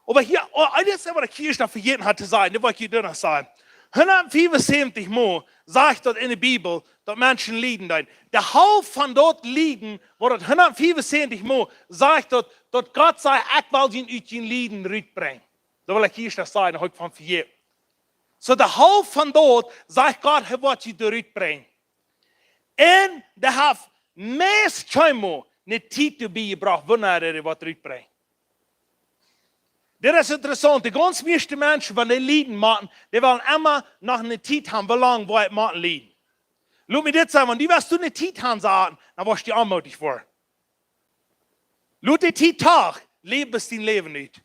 Oba hia, oh, eent es waut ekj hia noch vejäten haud to sajen, daut well ekj hia noch sajen. Hundatfiefunsäwentich Mol sajcht daut en de Bibel, daut Menschen lieden deeden. De Halft von daut Lieden, waut daut hundatfiefunsäwentich Mol sajcht daut, daut Gott säd: "Ekj well junt ut jun Lieden rutbrinjen." Daut well ekj hia noch sajen, daut haud ekj von vejäten. Soo de Halft von daut sajcht Gott, hee woat junt doa rutbrinjen. Un dee haft meist kjeenmol ne Tiet doabie jebrocht, wanea hee waut rutbrinjt. Daut es interessaunt. De gaunz mieeschte Menschen, wan dee lieden motten, dee wellen emma noch ne Tiet haben, woo lang woa ekj motten lieden. Lot mie dit sajen, wan du woascht ne Tiet haben, sajen, dan woascht du onmoodich woaren. Lot de Tiet doch, läw bloos dien Läwen ut.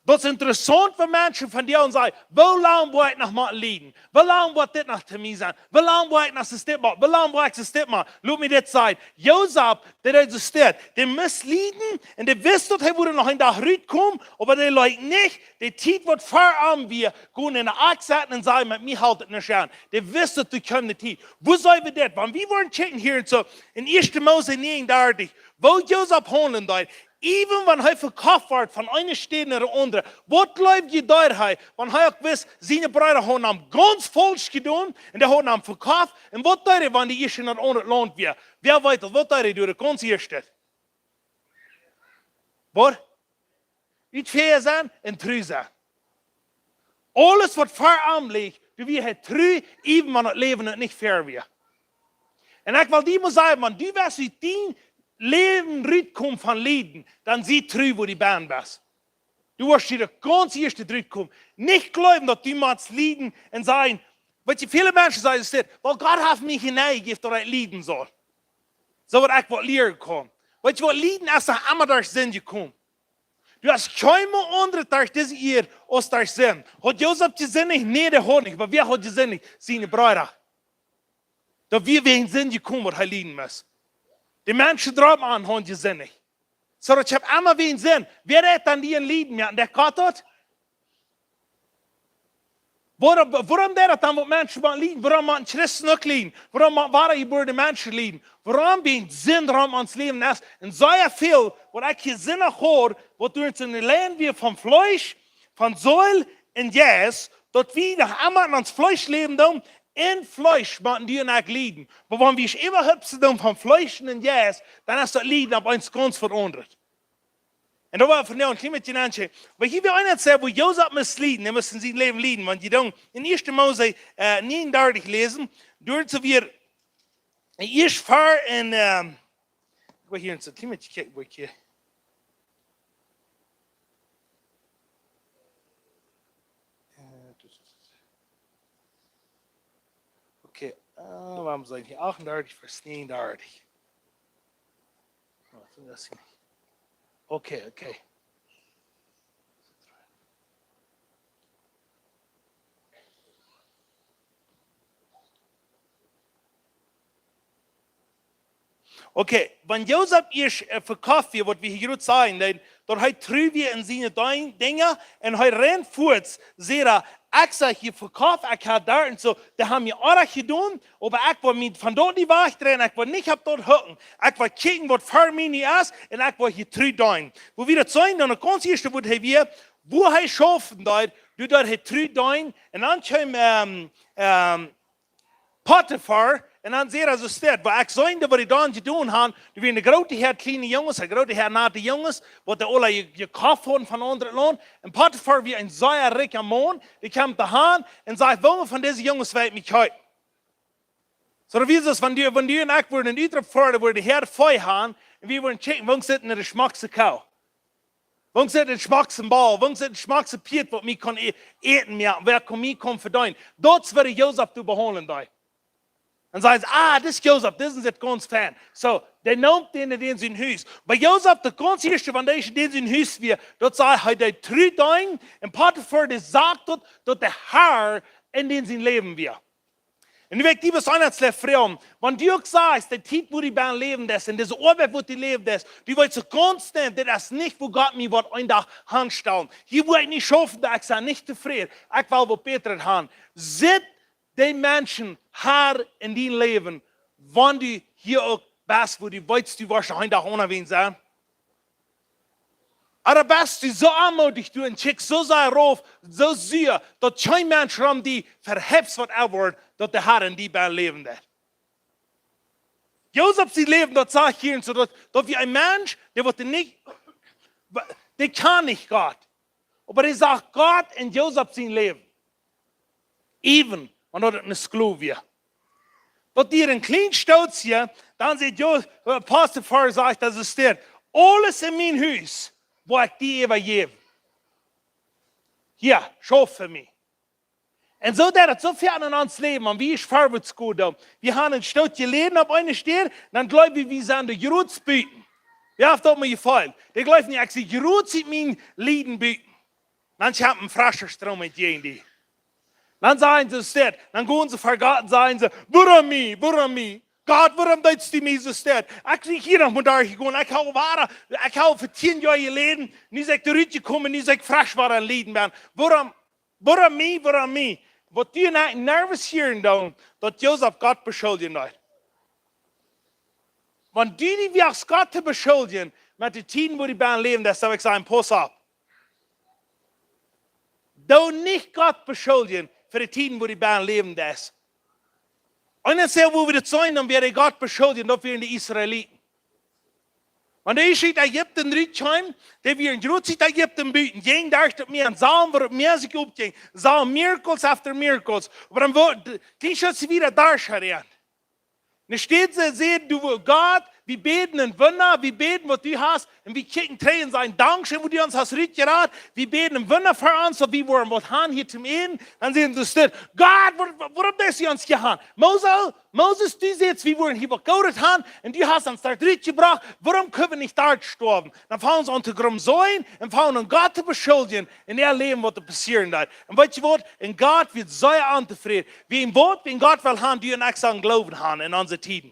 Daut es interessaunt, wan Menschen von die sajen: "Woo lang woa ekj noch motten lieden? Woo lang woat dit noch to mie sennen? Woo lang woa ekj noch soo stell motten? Woo lang woa ekj soo stell motten?" Lot mie dit sajen. Josef, dee deed soo stell. Dee must lieden un dee wist, daut hee wudd noch een Dach rutkomen, oba dee leet nich de Tiet, waut ver am wia, gonen enne Akj setten un sajen: "Met mie halpt et nich aun." Dee wist, daut doa kjeem ne Tiet. Woo sent wie dit? Wan wie woaren kjikjen hia en soo en ieeschte Mose näajenundartich, woo Josef haundlen deed, Even wan hee vekoft wort von eene Städ no de aundre, waut jleew jie, deed hee, wan hee uk wist, siene Breeda hauden am gaunz faulsch jedonen un dee hauden am vekoft? Un waut deed hee, wan dee ieescht en daut aundre Launt wia? Wäa weet daut? Waut deed hee doa daut gaunz ieeschte? Waut? Nich fäa sennen un tru sennen. Aules waut ver am licht, doa wia hee tru, even wan daut Läwen nich fair wia. Un ekj well die mol sajen, wan du west ut dien Läwen rutkomen von lieden, dan sie tru, wua du bennen best. Du woascht hia de gaunz ieeschte rutkomen. Nich jleewen, daut du motst lieden un sajen, weetst du, väle Menschen sajen, es dit, well, Gott haft mie nich jejäft, daut ekj lieden saul. Soo waut ekj woa lieren kaun. Weetst du waut, lieden es noch emma derch Sind jekomen. Du hast kjeenmol aundret derch dise Ieed aus derch Sind. Haud Josef jesindicht? Nä, dee haud nich. Oba wäa haud jesindicht? Siene Breeda. Daut wia wäajen Sind jekomen, waut hee lieden must. De Menschen doaromm hauden jesindicht. Soo daut es emma wäajen Sind. Wäa deit dan die een Lieden moaken? Deit Gott daut? Wuarom, wuarom deit daut dan, waut Menschen motten lieden? Wuarom motten Christen uk lieden? Wuarom motten wadajebuarne Menschen lieden? Wuarom? Wäajen Sind rom ons Läwen es. Un sea väl, waut ekj hia Sind noch hia, waut doa en Läwen wia von Fleesch, von Seel un Jeist, daut wie noch emma en ons Fleesch läwen doonen, en Fleesch motten du un ekj lieden. Oba wan wie ons äwahupsen doonen von Fleesch un Jeist, dan es daut Lieden opp eemol gaunz waut aundret. Un daut wia fa mie een kjlien bät jenansche. Oba hia wia eena, dee säd, woo Josef must lieden, hee must en sien Läwen lieden. Wan jie dan en ieeschte Mose, äh, nieejendartich läsen, doa soo wia, ieescht ver en, ähm, ekj well hia een kjlien bät kjikjen, woo ekj hia. Äh, okay, äh, wuarom sent hia achtundartich, Varsch nieejendartich? Oh, daut es nich. Okay, okay. Okay, wan Josef ieescht, äh, vekoft wia, waut wie hia jrod sajen, dan, daut hee tru wia en siene Ding-, Dinja, un hee rand fuaz, säd hee, ekj sie hia vekoft, ekj hab doa un soo, dee haben mie oajch jedonen, oba ekj well mie von doa nich wajchdreien, ekj well nich opp daut hucken, ekj well kjikjen, waut ver mie nu es, un ekj well hia tru deenen. Woo wie daut seenen, dan daut gaunz ieeschte, woo hee wia, woo hee schaufen deed, doa deed hee tru deenen, un dan kjeem, ähm, ähm, Potifar, un dan säd hee soo steit, woo ekj seenen, waut dee dan jedonen haben, doa wieren ne groote Häad kjliene Junges, ne groote Häad nate Junges, waut dee aula je-, jekoft hauden von aundret Launt. Un Potifar wia een sea rikja Maun, dee kjeem doa han un säd, woone von dise Junges well mie kjeepen? Soo, daut wia soo, wan du, wan du un ekj wudden en Utrop foaren, wudden de Häad Vee han, un wie wudden kjikjen, woone sitten de schmockste Koo? Woone sitten de schmockste Ball? Woone sitten de schmockste Pieet, waut mie kaun ä-, äten, jo, wäa kaun mie kaun vedeenen? Daut es woo Josef doa behaundlen deed. Dan säden see, ah, dis Josef, dise sitt gaunz fein. Soo, dee neem dän en sien Hus. Bie Josef, daut gaunz ieeschte, wan dee en sien Hus wia, daut säd hee, dee tru deenen, un Potifar, dee sach daut, daut de Har en dän sien Läwen wia. Un nu well ekj die waut aundret froagen. Wan du uk sajchst, de Tiet, woo du bie am läwen deist, un dise Oabeit, woo du läwen deist, du weetst soo konstant, dit es nich, woo Gott mie woat een Dach hanstalen. Hia woa ekj nich schaufen, daut ekj sie nich tofräd. Ekj well waut Bätret han. Sitt dee Menschen Har en dien Läwen, wan du hia uk best, woo du weetst, du woascht een Dach onen wäm sennen? Ooda best du soo aunmoodich, du, un kjikjst soo sea rauf, soo sea, daut kjeen Mensch rom die veheeft waut er woat, daut de Har en die bie am läwen deit. Josef sien Läwen, daut sach hia soo, daut, daut wia een Mensch, dee woat nich, dee kaun nich Gott. Oba dee sach Gott en Josef sien Läwen. Even, wan daut een Sklow wia. Waut hia een kjlien Stootje, dan sajcht Jo-, äh, Potifar, sajcht, daut es dit: Aules en mien Hus woa ekj die äwajäwen. Hia, schauf fa mie. Un soo deit daut soo väl en ons Läwen, wan wie ieescht verwoats gonen, dan. Wie haben een Stootje jeläden opp eene Städ, dan jleew wie, wie sent de jratste buten. Wäa haft daut mol jefeelt? Dee jleewen nich, ekj sie jratst ut mien Lieden buten. Dan kjemt een frescha Stroom entjäajen die. Dan sajen see dit, dan gonen see ver Gott un sajen see: Wuarom mie, wuarom mie? Gott, wuarom deist du mie soo dit? Ekj sie hia noch mau derchjegonen, ekj hab wada, ekj hab fa tieen Joa jeläden, nu sie ekj trigj jekomen, nu sie ekj fresch wada aum Lieden. Wuarom, wuarom mie, wuarom mie? Waut du en die nervous hieren doonen, daut Josef Gott beschuldjen deed. Wan du die wajchst Gott to beschuldjen, met de Tieden, wua du best läwen, daut wull ekj sajen, pauss opp. Doo nich Gott beschuldjen fa de Tieden, wua du best läwen deist. Un dan saj wie, wua wie daut seenen, dan woat Gott beschuldjen, daut wieren de Israeliten. Wan dee ut Ägipten rutkjeemen, dee wieren jrod ut Ägipten buten, jinjen derch daut Mea, un sagen, woo daut Mea sikj opjinj, sagen, miracles after miracles. Oba dan woat, dee, dee schuldjen wada derchgonen. Enne Städ säd, säd, du, Gott, wie bäden een Wunda, wie bäden, waut du hast, un wie kjikjen trigj un sajen, dankscheen, woo du ons hast rutjerat, wie bäden een Wunda fa ons, daut wie woaren waut haben hia toom äten. Dan säden see: Gott, wua-, wua-, wuarom deist du ons hia han? Mose, Moses, du sajchst, wie woaren hia waut Goodet haben, un du hast ons doa rutjebrocht, wuarom kjenn wie nich doa stoawen? Dan fangen see aun to grumsen un fangen aun Gott to beschuldjen, un äa Läwen woat passieren doa. Un weetst du waut? Un Gott woat sea ontofräd. Wäajen waut? Wäajen Gott well han, du un ekj sellen Gloowen han en onse Tieden.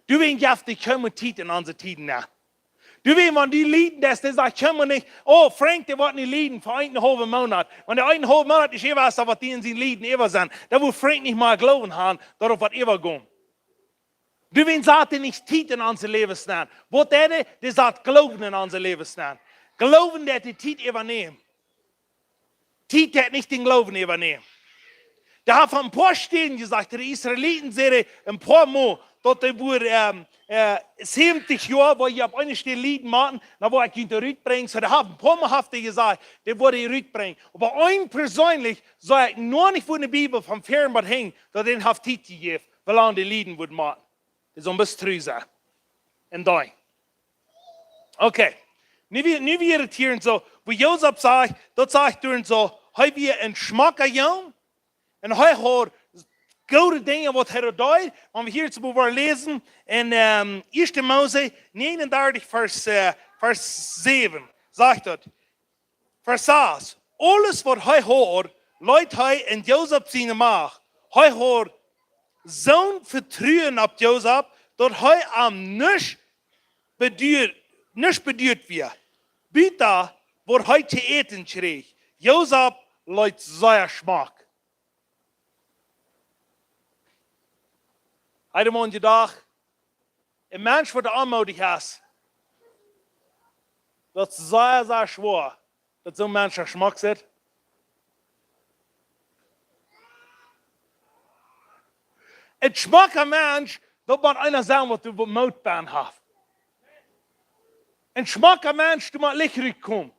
Du, wäajen jeft dee kjeene Tiet en onse Tieden, nä. Du, wäajen wan dee lieden, daut dee sajen, kjeem nich, oh, Frank, dee woat nich lieden fa eenen haulwen Moonat. Wan dee eenen haulwen Moonat nich äwa es, dan woat dee en sien Lieden äwa sennen. Dan woat Frank nich mea Gloowen han, daut woat äwagonen. Du, wäajen sat dee nich Tiet en onse Läwes nenn. Waut deit dee? Dee sat Gloowen en onse Läwes nenn. Gloowen deit de Tiet äwanämen. Tiet deit nich dän Gloowen äwanämen. Dee haft aun een poa Städen jesajcht, de Israeliten säden een poa Mol, daut dee wua, ähm, äh, säwentich Joa, wua jie opp eene Städ lieden motten, dan woa ekj junt rutbrinjen. Soo, dee haft een poa Mol haft dee jesajcht, dee woa ekj rutbrinjen. Oba eenen perseenlich sach ekj noch nich, wua en de Bibel von ver bat hinjen, daut dee haft Tiet jejäft, woo lang dee lieden wudd motten. Dee sent best dree Joa. Un dan. Okay. Nu wia, nu wia et hia soo, wua Josef sajcht, daut sajcht doa soo, hee wia een schmocka Jung, un hee haud goode Dinja, waut hee deed. Wan wie hia soo woaren läsen en, ähm, Ieeschte Mose näajenundartich, Varsch, äh, Varsch säwen, sajcht daut: Varsch sas: Aules, waut hee haud, leet hee en Josef siene Macht. Hee haud soon Vetruen opp Josef, daut hee am nuscht beduad, nuscht beduad wia, buta waut hee to äten kjrieech. Josef leet sea schmock. Hee haud aun jedocht, een Mensch, waut onmoodich es, daut es sea, sea schwoa, daut soon Mensch schmock sitt. Een schmocka Mensch, daut mott eena sennen, waut doa waut Moot bie haft. Een schmocka Mensch, dee mott licht rutkomen.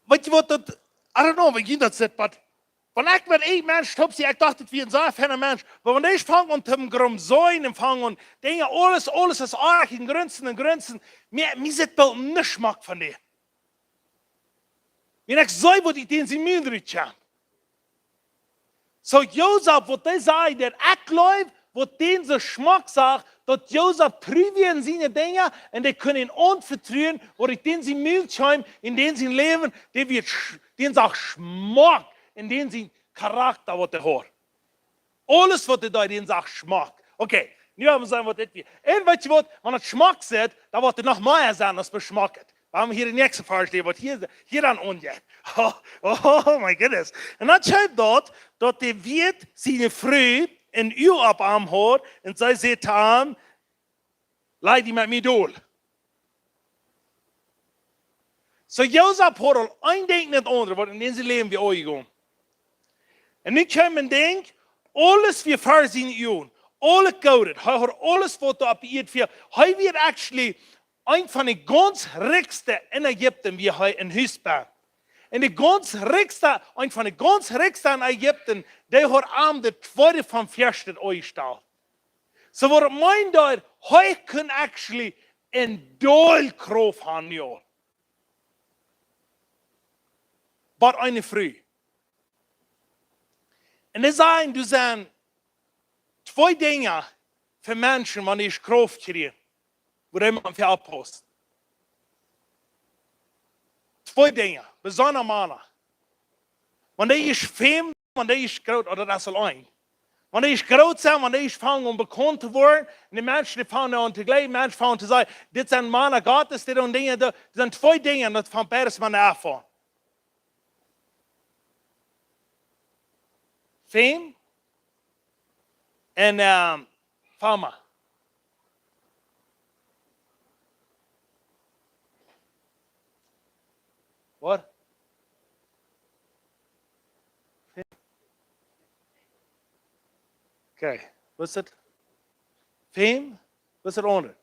Weetst du waut daut, I don't know, woo jie daut seenen, but wan ekj met een Mensch toop sie, ekj docht, daut wia een sea fiena Mensch. Oba wan ekj fang aun to grumsen un fang aun, denkj, aules, aules es oajch un grunsen un grunsen. Mie, mie sitt boolt een Schmock von dee. Un ekj see, waut ekj dän sien Mul rut kjenn. Soo Josef, waut dee säd, daut ekj jleew, waut dän soo schmock sach, daut Josef tru wia en siene Dinja, un dee kunn am aunvetruen, waut ut dän sien Mul kjeem, en dän sien Läwen, dee wia sch-, dän sach schmock, en dän sien Karakta, waut hee haud. Aules, waut hee deed, dän sach schmock. Okay, nu haben wie seenen, waut dit wia. Un weetst du waut, wan et schmock sitt, dan woat et noch mea sennen aus beschmocket. Wie haben hia dän näakjsten Varsch, dee woat hia, hia dan aunjeit. Oh, oh my goodness. Un dan schrift daut, daut de Wieet siene Fru een Uag opp am haud, un see säd to am: Laj die met mie dol. Soo Josef haud aul een Dinkj no daut aundre, waut en dän sien Läwen wia aunjegonen. Un nu kjeem een Dinkj, aules wia ver siene Uagen, aules Goodet, hee haud aules, waut doa opp de Ieed wia. Hee wia actually een von de gaunz rikjste en Ägipten, wia hee en Husboo. Un de gaunz rikjste, een von de gaunz rikjste en Ägipten, dee haud am de tweede von Fürsten aunjestalt. Soo waut et meent, daut hee kunn actually een Deel Krauft haben, jo. Waut eene Fru. Un dee sajen, doa sent twee Dinja fa Menschen, wan dee Krauft kjrieen, wua dee mau fa oppaussen. Twee Dinja, besonda Mana. Wan dee es fame, wan dee es groot, ooda daut es aul een. Wan dee es groot sent, wan dee es fangen aun bekaunt to woaren, un de Menschen, dee fangen aun to jleewen, Menschen fangen to sajen, dit sent Mana Gottes, dit sent Dinja, doa sent twee Dinja, daut von beides mau aunfangen. Fame un, ehm, fama. Waut? Okay, waut es daut? Fame? Waut es daut aundre?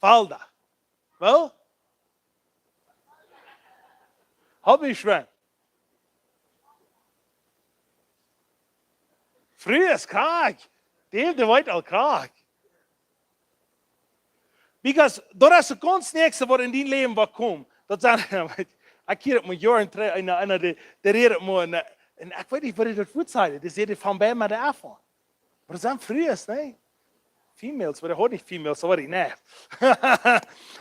Falda. Well? Hab ekj schwoa. Fru es krakjt. Deel de Welt aul krakjt. Because daut es daut gaunz näakjste waut en dien Läwen woat komen. Daut sent, ekj hia opp mien Joa en Tre-, en, en de, de Räd opp mien, en ekj weet nich waut ekj daut wudd sajen. Dee säd von bie mie de Afon. Oba daut sent Frues, nä? Females, oba daut haud nich females, sorry, nä.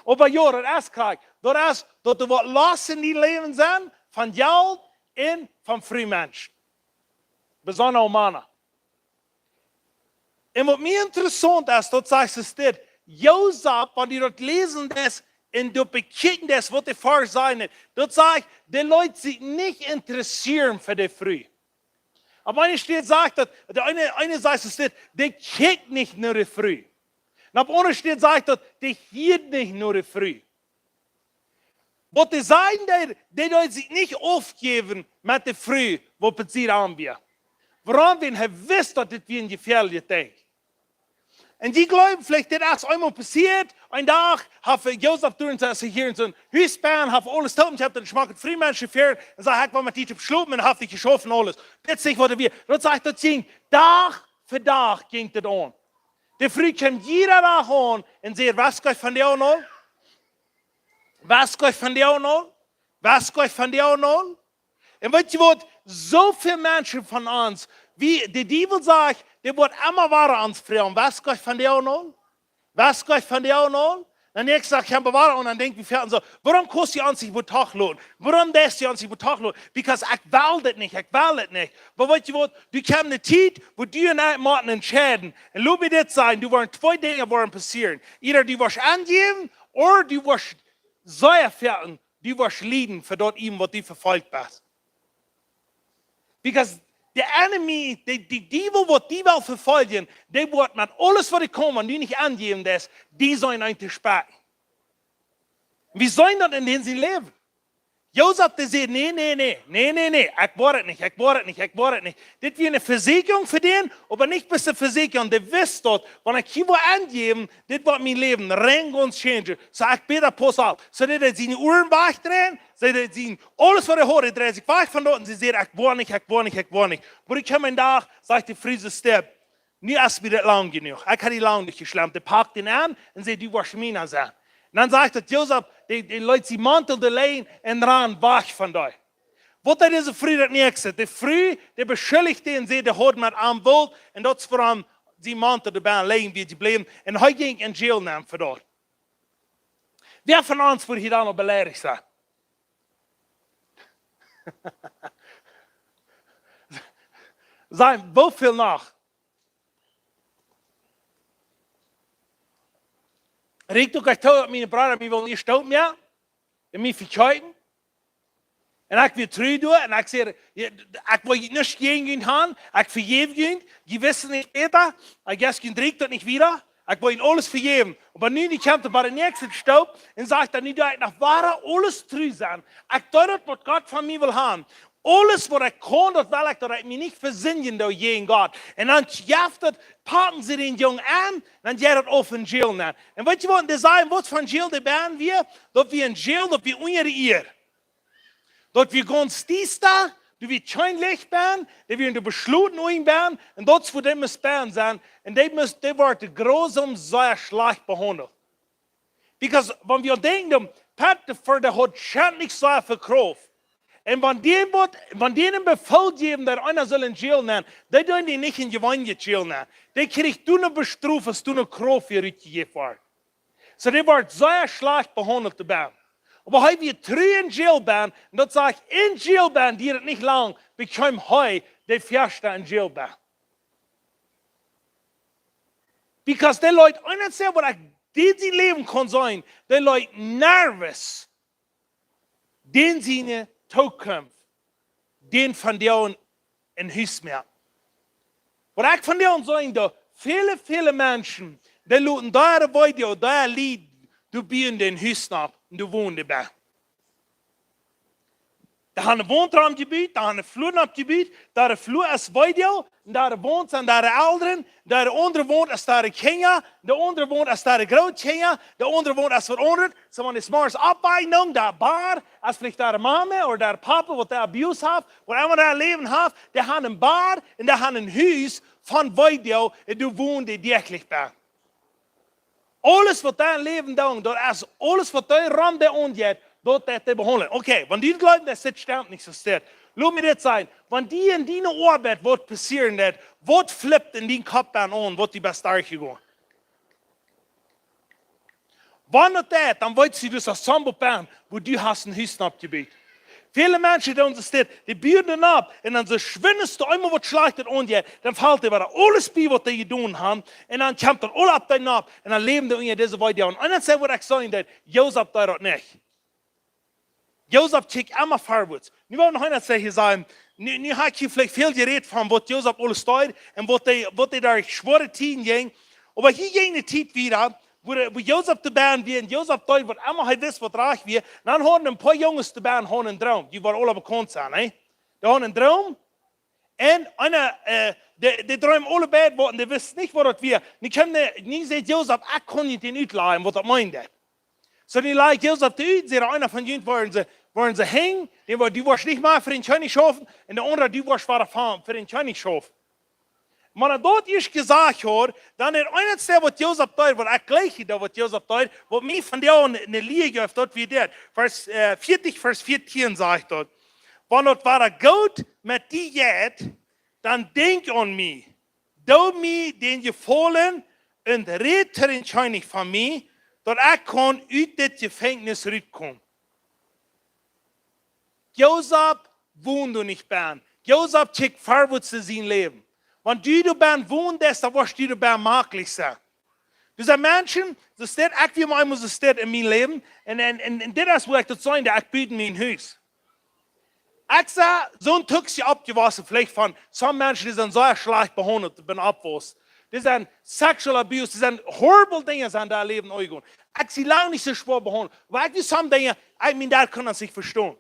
Oba jo, daut es krakjt. Daut es, daut doa waut Last en dien Läwen sent, von Jelt un von Frumenschen. Besonda Mana. Un waut mie interessaunt es, daut sajcht et dit, Josef, wan du daut läsen deist un du bekjikjen deist, waut de Varsch sajen, daut sajcht, dee leet sikj nich interessieren fa de Fru. Opp eene Städ sajcht daut, de eene, eene sajcht et dit, dee kjikjt nich no de Fru. Un opp eene Städ sajcht daut, dee hieed nich no de Fru. Waut dee sajen, dee, dee deed sikj nich aufjäwen met de Fru, waut bie sikj aun wia. Wuarom? Wiels hee wist, daut dit wia een jefäalichet Dinkj. Un jie jleewen veleicht, dit es eemol passieet, een Dach haft Josef doa en sien, hia en sien Hus benne, haft aules toop, un haft een schmocket Frumensch jefungen, un säd, ekj well met die toop schlopen, un haft dee jeschaufen un aules. Dit es nich waut hee wia. Daut sajcht, daut jinkj Dach fa Dach jinkj daut aun. De Fru kjeem jieda Dach aun un säd, west du von dee aun aul? West du von dee aun aul? West du von dee aun aul? Un weetst du waut? Soo väl Menschen von ons, wie de Diewel sajcht, dee woat emma wada ons froagen, west du von dee aun aul? West du von dee aun aul? Dan ekj saj, ekj hab wada, un dan denkj wie veleicht soo, wuarom kaust du ons nich betochloten? Wuarom deist du ons nich betochloten? Because ekj well dit nich, ekj well dit nich. Oba weetst du waut? Doa kjemt eene Tiet, wua du un ekj motten entscheiden. Un lot mie dit sajen, doa woaren twee Dinja woaren passieren. Either du woascht aunjäwen, or du woascht sea foaken, du woascht lieden fa daut, waut du vefolcht best. Because de enemy, de, de Diewel waut die well vefoljen, dee woat met aules waut hee kaun, wan du nich aunjäwen deist, die sent aun to spotten. Wie seenen daut en dän sien Läwen. Josef, dee säd, nä, nä, nä, nä, nä, nä, ekj woa daut nich, ekj woa daut nich, ekj woa daut nich. Dit wia eene Vesieekjunk fa dän, oba nich bloos eene Vesieekjunk, dee wist daut, wan ekj hia woa aunjäwen, dit woat mien Läwen rein gaunz changen. Soo ekj bäta pauss opp. Soo deed hee siene Uaren wajchdreien, soo deed hee aules waut hee haud, hee dreid sikj wajch von doa un hee säd, ekj woa nich, ekj woa nich, ekj woa nich. Oba ekj kjeem een Dach, sajcht de Fru, soo stell, nu es mie dit lang jenuach. Ekj hab die lang nich jeschlemt. Dee pakt am aun un sajcht, du woascht miene sennen. Un dan sajcht daut Josef, dee, dee leet sienen Mauntel doa lijen un rand wajch von doa. Waut deed dise Fru daut näakjste? De Fru, dee beschuldicht dän, säd, dee haud met am Wult, un daut es wuarom sienen Mauntel doa benne lijen wia jebläwen, un hee jinkj en jail nenn fa daut. Wäa von ons wudd hia dan opp beleidicht sennen? Saj, woo väl noch? Rieekjt uk, ekj too, daut mien Brooda mie well nich stoot mea, un mie vekjeepen. Un ekj wia tru doa, un ekj säd, je-, ekj well nuscht jäajen junt han, ekj vejeef junt, jie wisten nich bäta, I guess junt rieekjt daut nich wieda, ekj well junt aules vejäwen. Oba nu, nu kjemt hee bie de näakjste Stoop un sajcht dan, nu doo ekj noch wada aules tru sennen. Ekj doo daut, waut Gott von mie well han. Aules, waut ekj kaun, daut well ekj, daut ekj mie nich vesindjen doo jäajen Gott. Un dan jeft daut, packen see dän Jung aun, dan jeit daut auf en jail nenn. Un weetst du waut, dee sajen, waut fa jail dee benne wia? Daut wia en jail, daut wia unja de Ieed. Daut wia gaunz diesta, doa wia kjeen Licht benne, dee wieren doa beschloten unjen benne, un daut es wua dee must benne sennen, un dee must, dee worden grausam sea schlajcht behaundelt. Because, wan wie denkjen, dee Potifar, dee haud schentlich sea väl Krauft. Un wan dee waut, wan dee een Befäl jeef, daut eena sull en jail nenn, dee deed dee nich en jeweenlichen jail nenn. Dee kjrieech doa eene Bestrof, aus doa eene Krauft wia rutjejäft worden. Soo, dee wort sea schlajcht behaundelt doabie. Oba hee wia tru en jail benne, un daut sajcht, en jail benne, dieed daut nich lang, bekjeem hee de Väascht en jail benne. Because dee Leet, un daut es waut ekj dit en Läwen kunn seenen, dee Leet nervös, dän siene Tookunft, dän von dän en Hus moaken. Waut ekj von dän seenen doo, väle, väle Menschen, dee loten doa de Welt, doa Lied, doa buen dän Hus opp, un doa wonen dee bie. Dee haben eene Waunt rom jebut, dee haben eene Flua oppjebut, dee Flua es Weedoag, un dee Waunt sent dee Elren, dee aundre Waunt es dee Kjinja, dee aundre Waunt es dee Grootkjinja, dee aundre Waunt es waut aundret. Soo, wan dee zemorjes oppwaken, dee Bad es veleicht dee Mame ooda dee Papa, waut dee Abuse haft, waut emma dee Läwen haft, dee haben een Bad un dee haben een Hus von Weedoag, un doa wonen dee däachlich bie. Aules waut dee em Läwen doonen, daut es aules waut dee rom dee aunjeit, daut deit dee behaundlen. Okay, wan du jleefst, daut dit stemt nich soo, steit. Lot mie dit sajen, wan die en diene Oabeit waut passieren deit, waut flippt en dien Kopp dan aun, waut du best derchjegonen? Wan daut deit, dan weetst du, daut es een Symptom, woo du hast een Hus oppjebut. Väle Menschen doonen soo, dee buen dan opp, un dan soo schwind aus eemol waut Schlajchtet aunjeit, dan felt dee wada aules bie waut dee jedonen haben, un dan kjemt daut aul opp dee nopp, un dan läwen dee unja dise Weedoag. Un dan saj ekj, waut ekj saj, daut Josef deed daut nich. Josef kjikjt emma verwoats. Nu well ekj noch eent sajen, nu, nu hab ekj hia veleicht väl jerät von waut Josef aules deed un waut dee, waut dee derch schwoare Tieden jinkj. Oba hia jinkj de Tiet wada, woo, woo Josef doabie wia, un Josef deed waut emma hee wist waut rajcht wia. Dan hauden een poa Junges doabie, hauden een Droom. Dee woat aule bekaunt sennen, nä? Dee hauden een Droom. Un eena, äh, dee, dee dreemden aule beid waut, un dee wisten nich waut daut wia. Nu kjeem dee, nu säd Josef: "Ekj kaun junt dän utlajen, waut daut meent." Soo, nu lajcht Josef dee ut, säd: "Eena von junt woaren see, woaren see henjen, dän woa-, du woascht nich mea fa dän Kjennich schaufen, un de aundra, du woascht wada fa, fa dän Kjennich schaufen." Wan hee daut ieescht jesajcht haud, dan daut eensje waut Josef deed, waut ekj jlikj daut waut Josef deed, waut mie vondoag eene, eene Lia jeft, daut wia dit. Varsch, äh, vieetich, Varsch vieetien sajcht daut: "Wan daut wada goot met die jeit, dan denkj aun mie. Doo mie dän Jefaulen un räd to dän Kjennich fa mie, daut ekj kaun ut dit Jefenkjnis rutkomen." Josef wond doa nich bie. Josef kjikjt verwoats en sien Läwen. Wan du doa bie wonen deist, dan woascht du doa bie maklich sennen. Doa sent Menschen, soo steit, ekj wia mau eemol soo steit en mien Läwen, un, un, un, un dit es woo ekj daut saj, daut ekj bud mien Hus. Ekj sie soon Tuksje oppjewossen, veleicht von, some Menschen, dee sent sea schlajcht behaundelt, bie Oppwossen. Dee sent sexual abuse, dee sent horrible Dinja sent doa em Läwen aunjegonen. Ekj sie lang nich soo schwoa behaundelt. Oba ekj wia some Dinja, ekj meen, daut kunn ekj nich vestonen.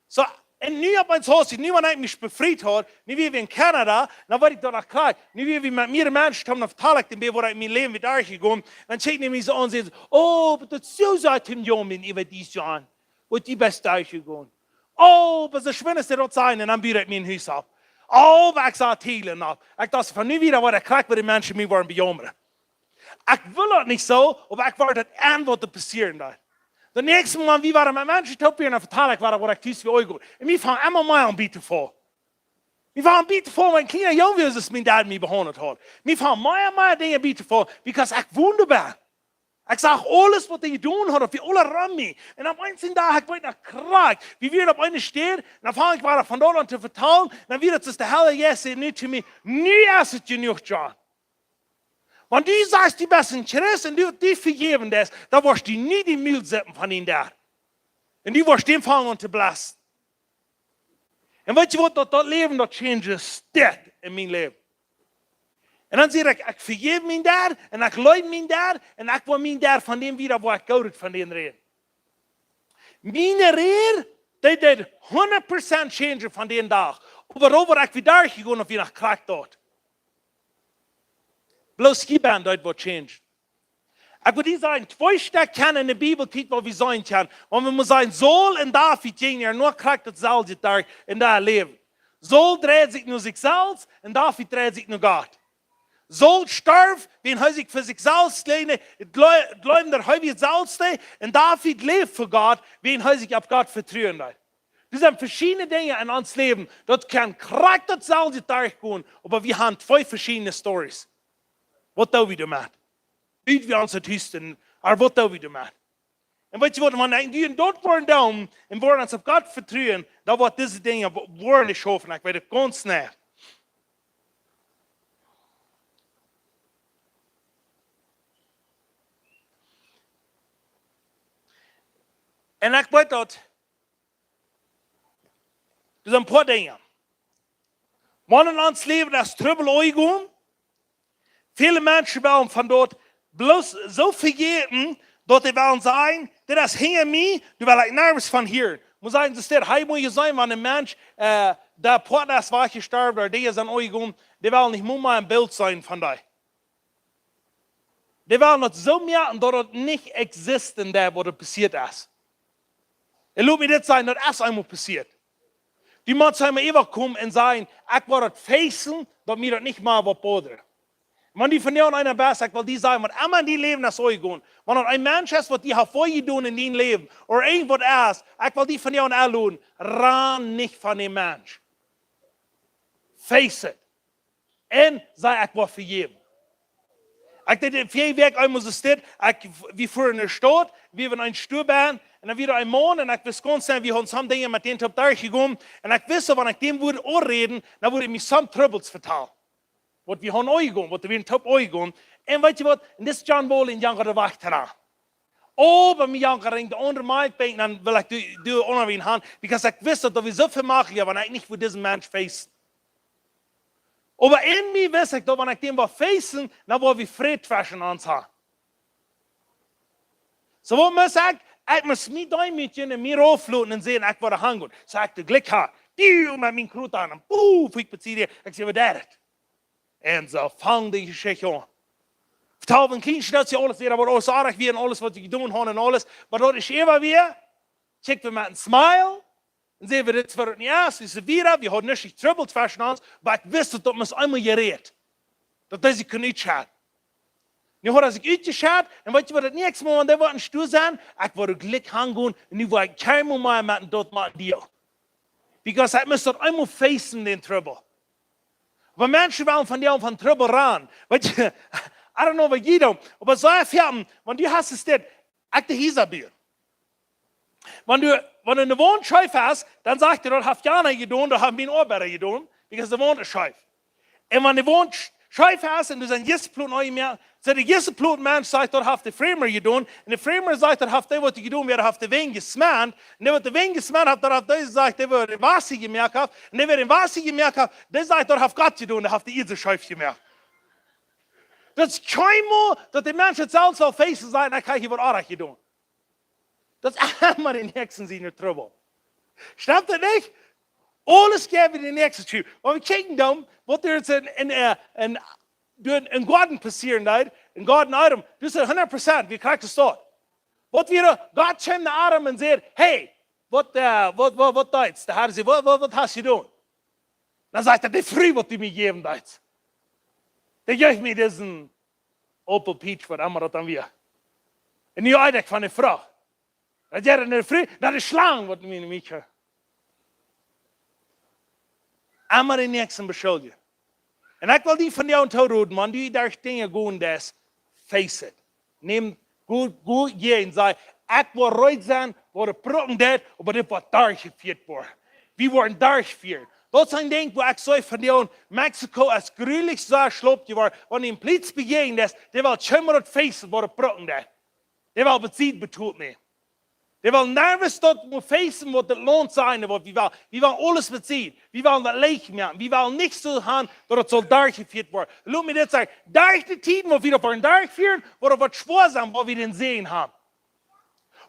Soo, un nu opp eemol, aus ekj nu, wan ekj mie befriet haud, nu wia wie en Kanada, dan wort ekj doa noch krank. Nu wia wie met mea Menschen, kjeem dan vetal ekj dän, woo ekj mien Läwen wia derchjegonen. Dan kjikjt dee mie soo aun un sajcht: "Oh, oba daut es soo, sajcht hee, Jung, mien, ekj weet nich, John, waut du best derchjegonen. Oh, oba soo schwind aus dee daut sajen, un dan bud ekj mien Hus opp. Oh, oba ekj sach Tieden opp." Ekj docht, von nu wada woa ekj krakjt, woo dee Menschen mie woaren bejaumren. Ekj well daut nich soo, oba ekj woa daut en waut doa passieren deed. Daut näakjste Mol, wan wie wieren met Menschen toop, dan vetal ekj wada waut ekj tus wia aunjegonen. Un mie funk emma mea aun bie to faulen. Mie funk aun bie to faulen, wan ekj kjlien Jung wia, aus mien Dad mie behaundelt haud. Mie funk mea un mea Dinja bie to faulen, because ekj wond doa bie. Ekj sach aules waut hee jedonen haud, daut wia aula rom mie. Un opp eemol een Dach, ekj weet noch krakjt, wie wieren opp eene Städ, un dan funk ekj wada von doa aun to vetalen, dan wia daut, aus de Heilje Jeist säd nu to mie: "Nu es et jenuach, John. Wan du sajchst, du best een Christ un du, du vejäwen deist, dan woascht du nie dän Mul sippen von dän Dach. Un du woascht dän fangen aun to blessen." Un weetst du waut, daut, daut Läwen, daut changes dit en mien Läwen. Un dan saj ekj, ekj vejeff mien Dad, un ekj leew mien Dad, un ekj well mien Dad von dän wada, woo ekj Goodet von dän räd. Miene Räd, dee deed hundat Prozent changen von dän Dach. Oba doa wia ekj wada jegonen, auf wie noch krakjt doa. Bloos hia bie daut waut change. Ekj well die sajen, twee Stekj kjennen en de Bibel, Tiet, waut wie seenen kjennen. Wan wie mol sajen, Saul un David jinjen noch krakjt daut selwje derch en äa Läwen. Saul dreid sikj no sikj selfst un David dreid sikj no Gott. Saul storf, wiels hee sikj fa sikj selfst leefd, jle-, jleewd daut hee wia selfst, un David läft fa Gott, wiels hee sikj opp Gott vetruen deed. Doa sent veschiedne Dinja en ons Läwen, daut kaun krakjt daut selwje derchgonen, oba wie haben twee veschiedne Stories. Waut doo wie doamet? Ut wie ons daut hüsten, oba waut doo wie doamet? Un weetst du waut, wan wie daut woaren doonen un woaren ons opp Gott vetruen, dan woat dise Dinja wo-, woaren schaufen. Ekj weet et gaunz nau. Un ekj weet daut, doa sent een poa Dinja. Wan en ons Läwen es Trubbel aunjegonen, väle Menschen wellen von doa bloos soo vejäten, daut dee wellen sajen, dit es hinja mie, doa well ekj nuscht von hieren. Mott sajen, daut es, hee mott sennen, wan een Mensch, äh, de Partner es wajchjestorwen, ooda dee es aun Oaja jegonen, dee well nich mea een Bilt seenen von die. Dee well daut soo moaken, daut daut nich existieren deit, waut doa passieet es. Un lot mie dit sajen, daut es eemol passieet. Du motst eemol äwakomen un sajen, ekj woa daut facen, daut mie daut nich mea woat bothern. Wan du vondoag eena best, ekj well die sajen, waut emma en dien Läwen es aunjegonen. Wan daut een Mensch es, waut die haft wee jedonen en dien Läwen, ooda irjent waut es, ekj well die vondoag enloden, ran nich von dän Mensch. Face it. Un saj, ekj woa vejäwen. Ekj deed de vea Wäakj eemol soo dit, ekj, wie fuaren enne Staut, wie wieren en Stow bie, un dan wia een Maun, un ekj wist gaunz genau, wie hauden some Dinja met dän toop derchjegonen, un ekj wist, wan ekj dän wudd aunräden, dan wudd hee mie some Trubbels vetalen. Waut wie hauden aunjegonen, waut wie toop aunjegonen. Un weetst du waut? Un dit es John Bowley un Jan Gott de Wacht hea. Oba mie jankad de aundre Mike Bank, dan well ekj die, die aunwäajen haben, because ekj wist, daut wie soo väl moakjen, wan ekj nich fa disen Mensch facen. Oba en mie wist ekj, daut wan ekj dän wudd facen, dan wudd wie Fräd tweschen ons haben. Soo, waut mott ekj? Ekj mott mie deemootjen un mie raufloten un sajen, ekj woa hangonen. Soo ekj deed Glikj haben. Piu, met mien Krut aun. Un puh, ekj beziehe, ekj säd, waut deed et? Un soo funk de Jeschicht aun. Vetald een kjlien Stootje aules, daut waut aules oajch wia un aules waut wie jedonen hauden un aules. Oba daut es emma wada, kjikjt wie met een smile. Un säd wie, dit es fa daut nich ieescht, wie sent wada, wie hauden nich Trubbel tweschen ons, oba ekj wist, daut mott eemol jerät. Daut dee sikj kunn utschaufen. Nu haud hee sikj utjeschauft, un weetst du waut, daut näakjste Mol, wan dee wudd en Stow sennen, ekj wudd Glikj hangonen, un nu wudd ekj kjeenmol mea met dän doa moaken dealen. Because ekj mott daut eemol facen, dän Trubbel. Oba Menschen wellen von die von Trubbel ran. Weetst du, I don't know waut jie doonen, oba soo väl, wan du hast es dit, ekj deed Hiesa buen. Wan du, wan du eene Waunt scheef hast, dan sajcht hee, daut haft Jana jedonen, daut haft mien Oabeida jedonen, because de Waunt es scheef. Un wan de Waunt sch-, scheef es un du sent Jistploten aunjemoakt, sajcht de Jistploten Mensch, sajcht, daut haft de Framer jedonen. Un de Framer sajcht, daut haft dee, waut dee jedonen, wäa haft de Waunt jesment. Un dee, waut de Waunt jesment haft, daut haft dee, sajcht, dee, waut de Wasa jemoakt haft. Un dee, waut de Wasa jemoakt haft, dee sajcht, daut haft Gott jedonen, dee haft de Ieed scheef jemoakt. Daut es kjeenmol, daut de Mensch et selfst well facen, sajen, ekj hab hia waut oajch jedonen. Daut es emma dän Näakjsten siene Trubbel. Stemmt daut nich? Aules jeft wie dän Näakjsten to. Wan wie kjikjen dan, waut doa en, en, äh, en, doa en Goaden passieren deed, en Goaden Adam, daut es hundat Prozent, wie kjrieen daut. Waut wia, Gott kjeem no Adam un säd, hey, waut, äh, waut, waut, waut deedst? De Herr säd, waut, waut, waut hast du jedonen? Dan sajcht hee, de Fru, waut du mie jäwen deedst. Dee jeef mie disen Opel Peach, waut emma daut dan wia. Un nu eet ekj von de Frucht. Daut jeit en de Fru, daut es Schlang, waut mie nich. Emma dän Näakjsten beschuldjen. Un ekj well die vondoag toroden, wan du derch Dinja gonen deist, face it. Nem goot, goot jäajen, saj, ekj well reed sennen, waut de Brocken deit, oba dit woat derchjefieet woaren. Wie woaren derchfieren. Daut es een Dinkj, wua ekj saj, vondoag, Mexiko es jrulich soo schlaup jeworden, wan du een Polizist bejäajen deist, dee well kjeenmol daut facen, waut de Brocken deit. Dee well bie Sied betolt nämen. Dee well nuscht daut mol facen, waut daut Launt sennen, waut wie wellen. Wie wellen aules bie Sied. Wie wellen daut leicht moaken. Wie wellen nich soo haben, daut et saul derchjefieet woaren. Lot mie dit sajen. Derch de Tieden, waut wie doa derchfieren, woat et waut schwoa sennen, waut wie dän Säajen haben.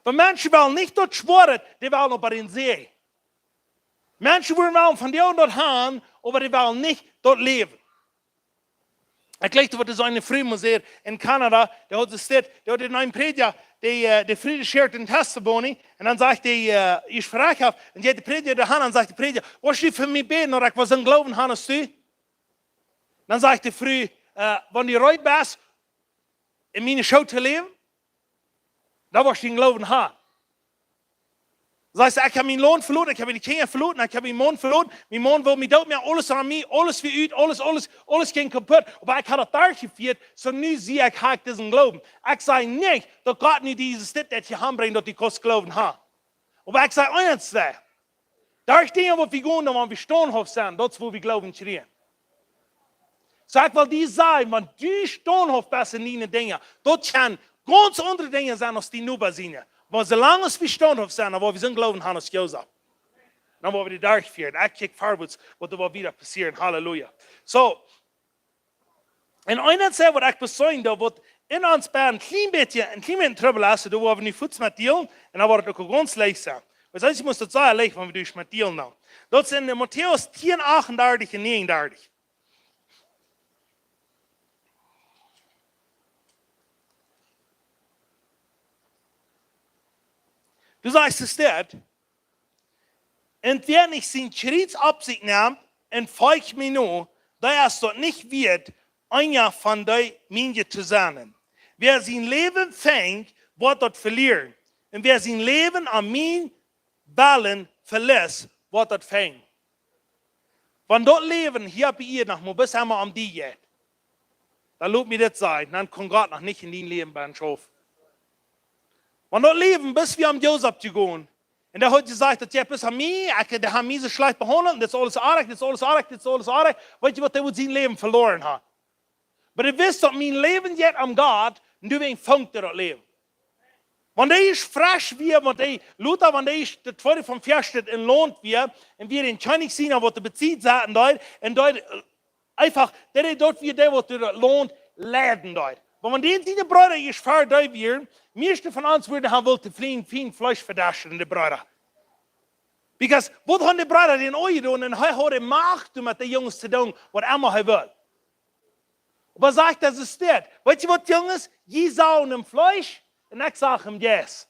Oba Menschen wellen nich daut Schwoare, dee wellen oba dän Säajen. Menschen wellen wellen vondoag daut haben, oba dee wellen nich daut Läwen. Ekj jlikj, waut dise eene Fru mol säd en Kanada, dee haud soo steit, dee haud eenen Prädja, dee, äh, dee Fru schekjt een Testimony, un dan sajcht dee, äh, ekj froag aun, un dee Prädja doa han, dan sajcht de Prädja, woascht du fa mie bäden, daut ekj woa soon Gloowen han aus du? Dan sajcht de Fru, äh, wan du reed best, en miene Schoots to läwen, dan woascht du dän Gloowen han. Sajcht see, ekj hab mien Launt veloten, ekj hab miene Kjinja veloten, ekj hab mienen Maun veloten. Mien Maun well mie doot moaken, aules aun mie, aules wia ut, aules, aules, aules jinkj kaputt. Oba ekj hab daut derchjefieet, soo nu sie ekj, hab ekj disen Gloowen. Ekj saj nich, daut Gott nu dise Tiet daut hia aunbrinjt, daut du kaust Gloowen han. Oba ekj saj eent, twee. Doa es Dinja, waut wie gonen, dan wan wie staunthauft sent, daut es, wua wie Gloowen kjrieen. Soo ekj well die sajen, wan du staunthauft best en diene Dinja, daut kjennen gaunz aundre Dinja sennen aus dee nu bie sent. Oba soo lang aus wie staunthauft sent, dan woa wie soon Gloowen han aus Josef. Dan woa wie dee derchfieren. Ekj kjikj verwoats, waut doa woat wada passieren. Halleluja. Soo, un eent es, waut ekj persoonlich doo, waut en ons bie een kjlien bät, een kjlien bät Trubbel es, doa woa wie nu fuaz met dealen, un dan woat et uk gaunz leicht sennen. Oba sest, ekj mott daut sea leicht, wan wie derch met dealen dan. Daut es en Matäus tieen achtendartich un negenendartich. Du sajchst es dit: "Un wäa nich sien Kjriez opp sikj nemt un folcht mie no, dee es daut nich wieet, eena von dee Miene to sennen. Wäa sien Läwen finjt, woat daut velieren. Un wäa sien Läwen om mienetwäajen veläst, woat daut finjen." Wan daut Läwen hia opp Ieed noch mau bloos emol om die jeit, dan lot mie dit sajen, dan kaun Gott noch nich en dien Läwen bie schaufen. Wan daut Läwen bloos wia om Josef jegonen, un dee haud jesajcht, daut jeit bloos om mie, ekj, dee haft mie soo schlajcht behaundelt, un dit es aules oajch, dit es aules oajch, dit es aules oajch, weetst du waut, dee woat sien Läwen veloaren haben. Oba dee wist, daut mien Läwen jeit om Gott, un doawäajen funk dee daut Läwen. Wan dee es fresch wia, wan dee, lota, wan dee es de tweede von Fiesta em Launt wia, un wia en Kjennich sien, waut de Bezit saten deed, un deed, äh, eefach, dee, dee doa wia, dee waut daut Launt leiden deed. Oba wan dee siene Breeda es ver dee wieren, mieeschte von ons wudden haben wullt flieen, fien Fleesch vedeschen, de Breeda. Because waut hauden de Breeda dän aunjedonen, un hee haud de Macht, om met de Junges to doonen, waut emma hee wull. Oba sajcht, daut es dit. Weetst du waut, Junges? Jie sagen em Fleesch, un ekj saj em Jeist.